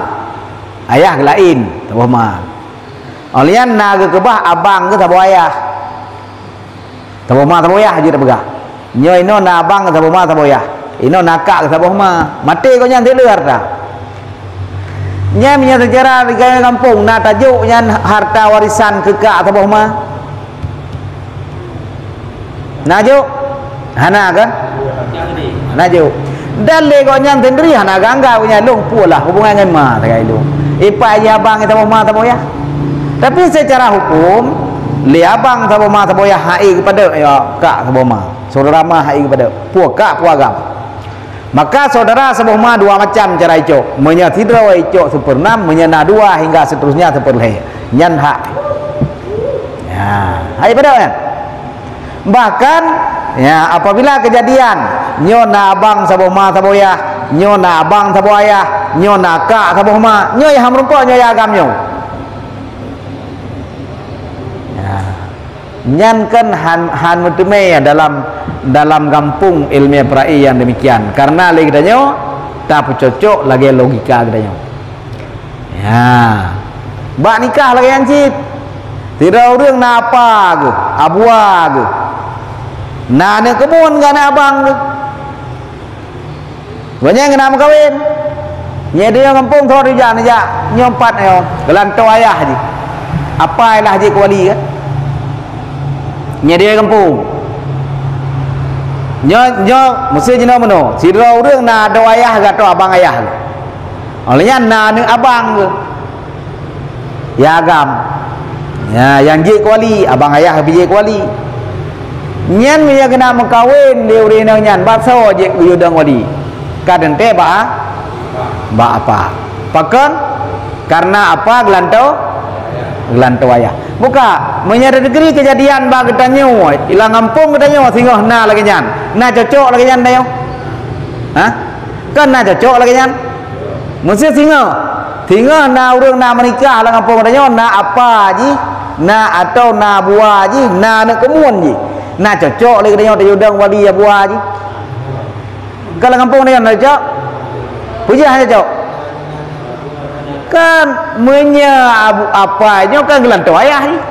Ayah geulaén saboh ma. Oleh nyan na geukeubah abang keu saboh ayah. Saboh ma saboh yah jeuet tapeugah. Nyoe inoe na abang saboh ma saboh yah. Inoe na kak saboh ma. Maté gobnyan sileue harta. Nyan meunyoe seucara di gampông na tajok nyan harta warisan keu kak saboh ma. Na jok? Hana kan? Na jok. Dan lé gobnyan sendiri hana gangga gobnyan lôn pulah hubungan ngon ma sagai lôn. Ipak jih abang saboh ma saboh yah. Tapi secara hukum, lé abang saboh ma saboh yah hai geupadok ya kak saboh ma. Saudara ma hai geupadok. Pue kak pue agam. Maka saudara saboh ma dua macam cara icok. Meunyoe sidroe icok seupeureuenam, meunyoe na dua hingga seterusnya seupeureulee. Nyan hak. Ya, hai padok nyan. Bahkan, ya, apabila keujadian nyoe na abang saboh ma saboh yah, nyoe na abang saboh ayah, nyoe na kak saboh ma, nyoe nyang meurumpok nyoe nyang agam nyoe. Ya. Nyan kan han, han meuteumé ya dalam, dalam gampông ilmiah peura'i nyang demikian. Karena lé geutanyoe Tapeucocok lagèe logika geutanyoe. Ya. Bak nikah lagèe nyan cit. Sidroe ureueng na apa geuh, abua geuh. Na aneuk keumuen ngon aneuk abang geuh. Gobnyan geuna meukawen. Nyan di gampông thon ija neujak, nyoe pat nyoe, geulantoe ayah jih. Apa lah jih keu wali kan? Nyan di gampông. Nyoe, nyoe, meusti jinoe meunoe. Sidroe ureueng na adoe ayah geuh atau abang ayah geuh. Óh lheueh nyan na aneuk abang geuh. Ya agam. Ya, nyang jeuet keu wali, abang ayah pih jeuet keu wali. Nyan meunyoe geuna meukawen lé ureueng inong nyan, bak soe jeuet geuyue dong wali? Ka teuntèe bak, bak apa. Pakon? Karena apa geulantoe, geulantoe ayah. Buka, meunyoe teukeuri keujadian bak geutanyoe, lam gampông geutanyoe singoh na lagèe nyan. Na cocok lagèe nyan tanyoe? Hah? Kan na cocok lagèe nyan? Meusti singoh. Singoh na ureueng na meunikah lam gampông geutanyoe, na apa jih, na atau na bua jih, na aneuk keumuen jih. Na cocok lé geutanyoe tajak dong wali abua jih? Kan lam gampông geutanyoe na cocok? Peue jih hana cocok? Kan meunyoe abu-, apa nyoe kan geulantoe ayah jih.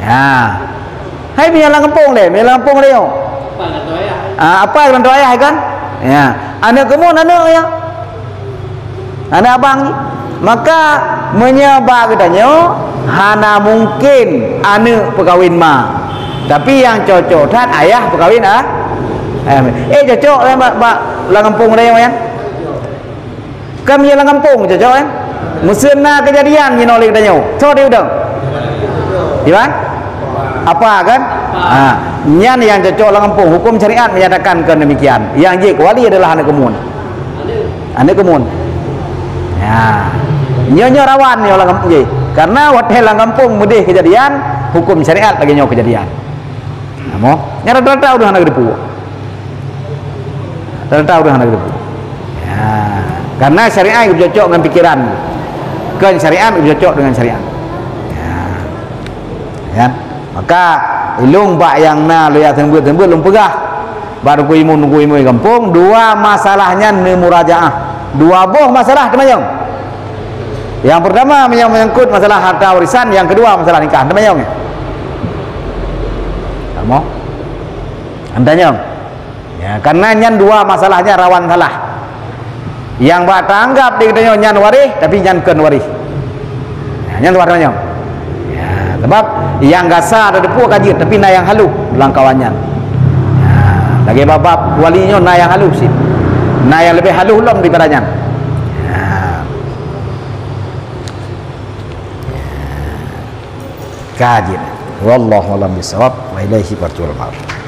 Ya. Hai meunyoe lam gampông deh, meunyoe lam gampông deh nyoe. Ah, apa geulantoe ayah kan? Ya. Aneuk keumuen aneuk ya. Aneuk abang jih. Maka meunyoe bak geutanyoe hana mungken aneuk peukawen ma. Tapi nyang cocok that ayah peukawen ah. Ayah. Eh cocok kan bak, bak lam gampông deh nyoe kan? Kan meunyoe lam gampông cocok kan? Meusti na keujadian jinoe lé geutanyoe. Soe di udeueng? Iban? Apa kan? Ha, nyan nyang cocok lam gampông. Hukum syariat menyatakan keu demikian. Nyang jeuet keu wali adalah aneuk keumuen. Aneuk keumuen. Ya. Nyoe, nyoe rawan nyoe lam gampông jih. Karena watèe lam gampông meudeh keujadian, hukum syariat lagèe nyoe keujadian. Namoh, nyan rata-rata ureueng hana geuteupeue. Rata-rata ureueng hana geuteupeue. Ya, karena syariat geucocok dengan pikiran. Kan syariat geucocok dengan syariat. Ya. Kan? Maka ilôn bak nyang na lôn jak seumeubeuet-seumeubeuet lôn peugah. Bak teungku imum, teungku imum gampông, dua masalah nyan neumurajaah. Dua boh masalah teumanyong. Yang pertama menyang-, menyangkut masalah harta warisan, yang kedua masalah nikah. Teumanyong. Kamu? Tanyong. Ya, karena nyan dua masalahnya rawan salah. Nyang bak taanggap di geutanyoe nyan waréh, tapi nyan kon waréh. Ya, nyan saban nyoe. Ya, sebab nyang gasa ada depu ka jeuet, tapi na nyang halus lam kawan nyan. Ya, lagèe bab-bab wali nyoe na nyang halus cit. Na nyang leubeh halus lom daripada nyan. Ya. Ka jeuet. Wallahu a'lam bissawab. Wa ilaihi marji'ul ma'ab.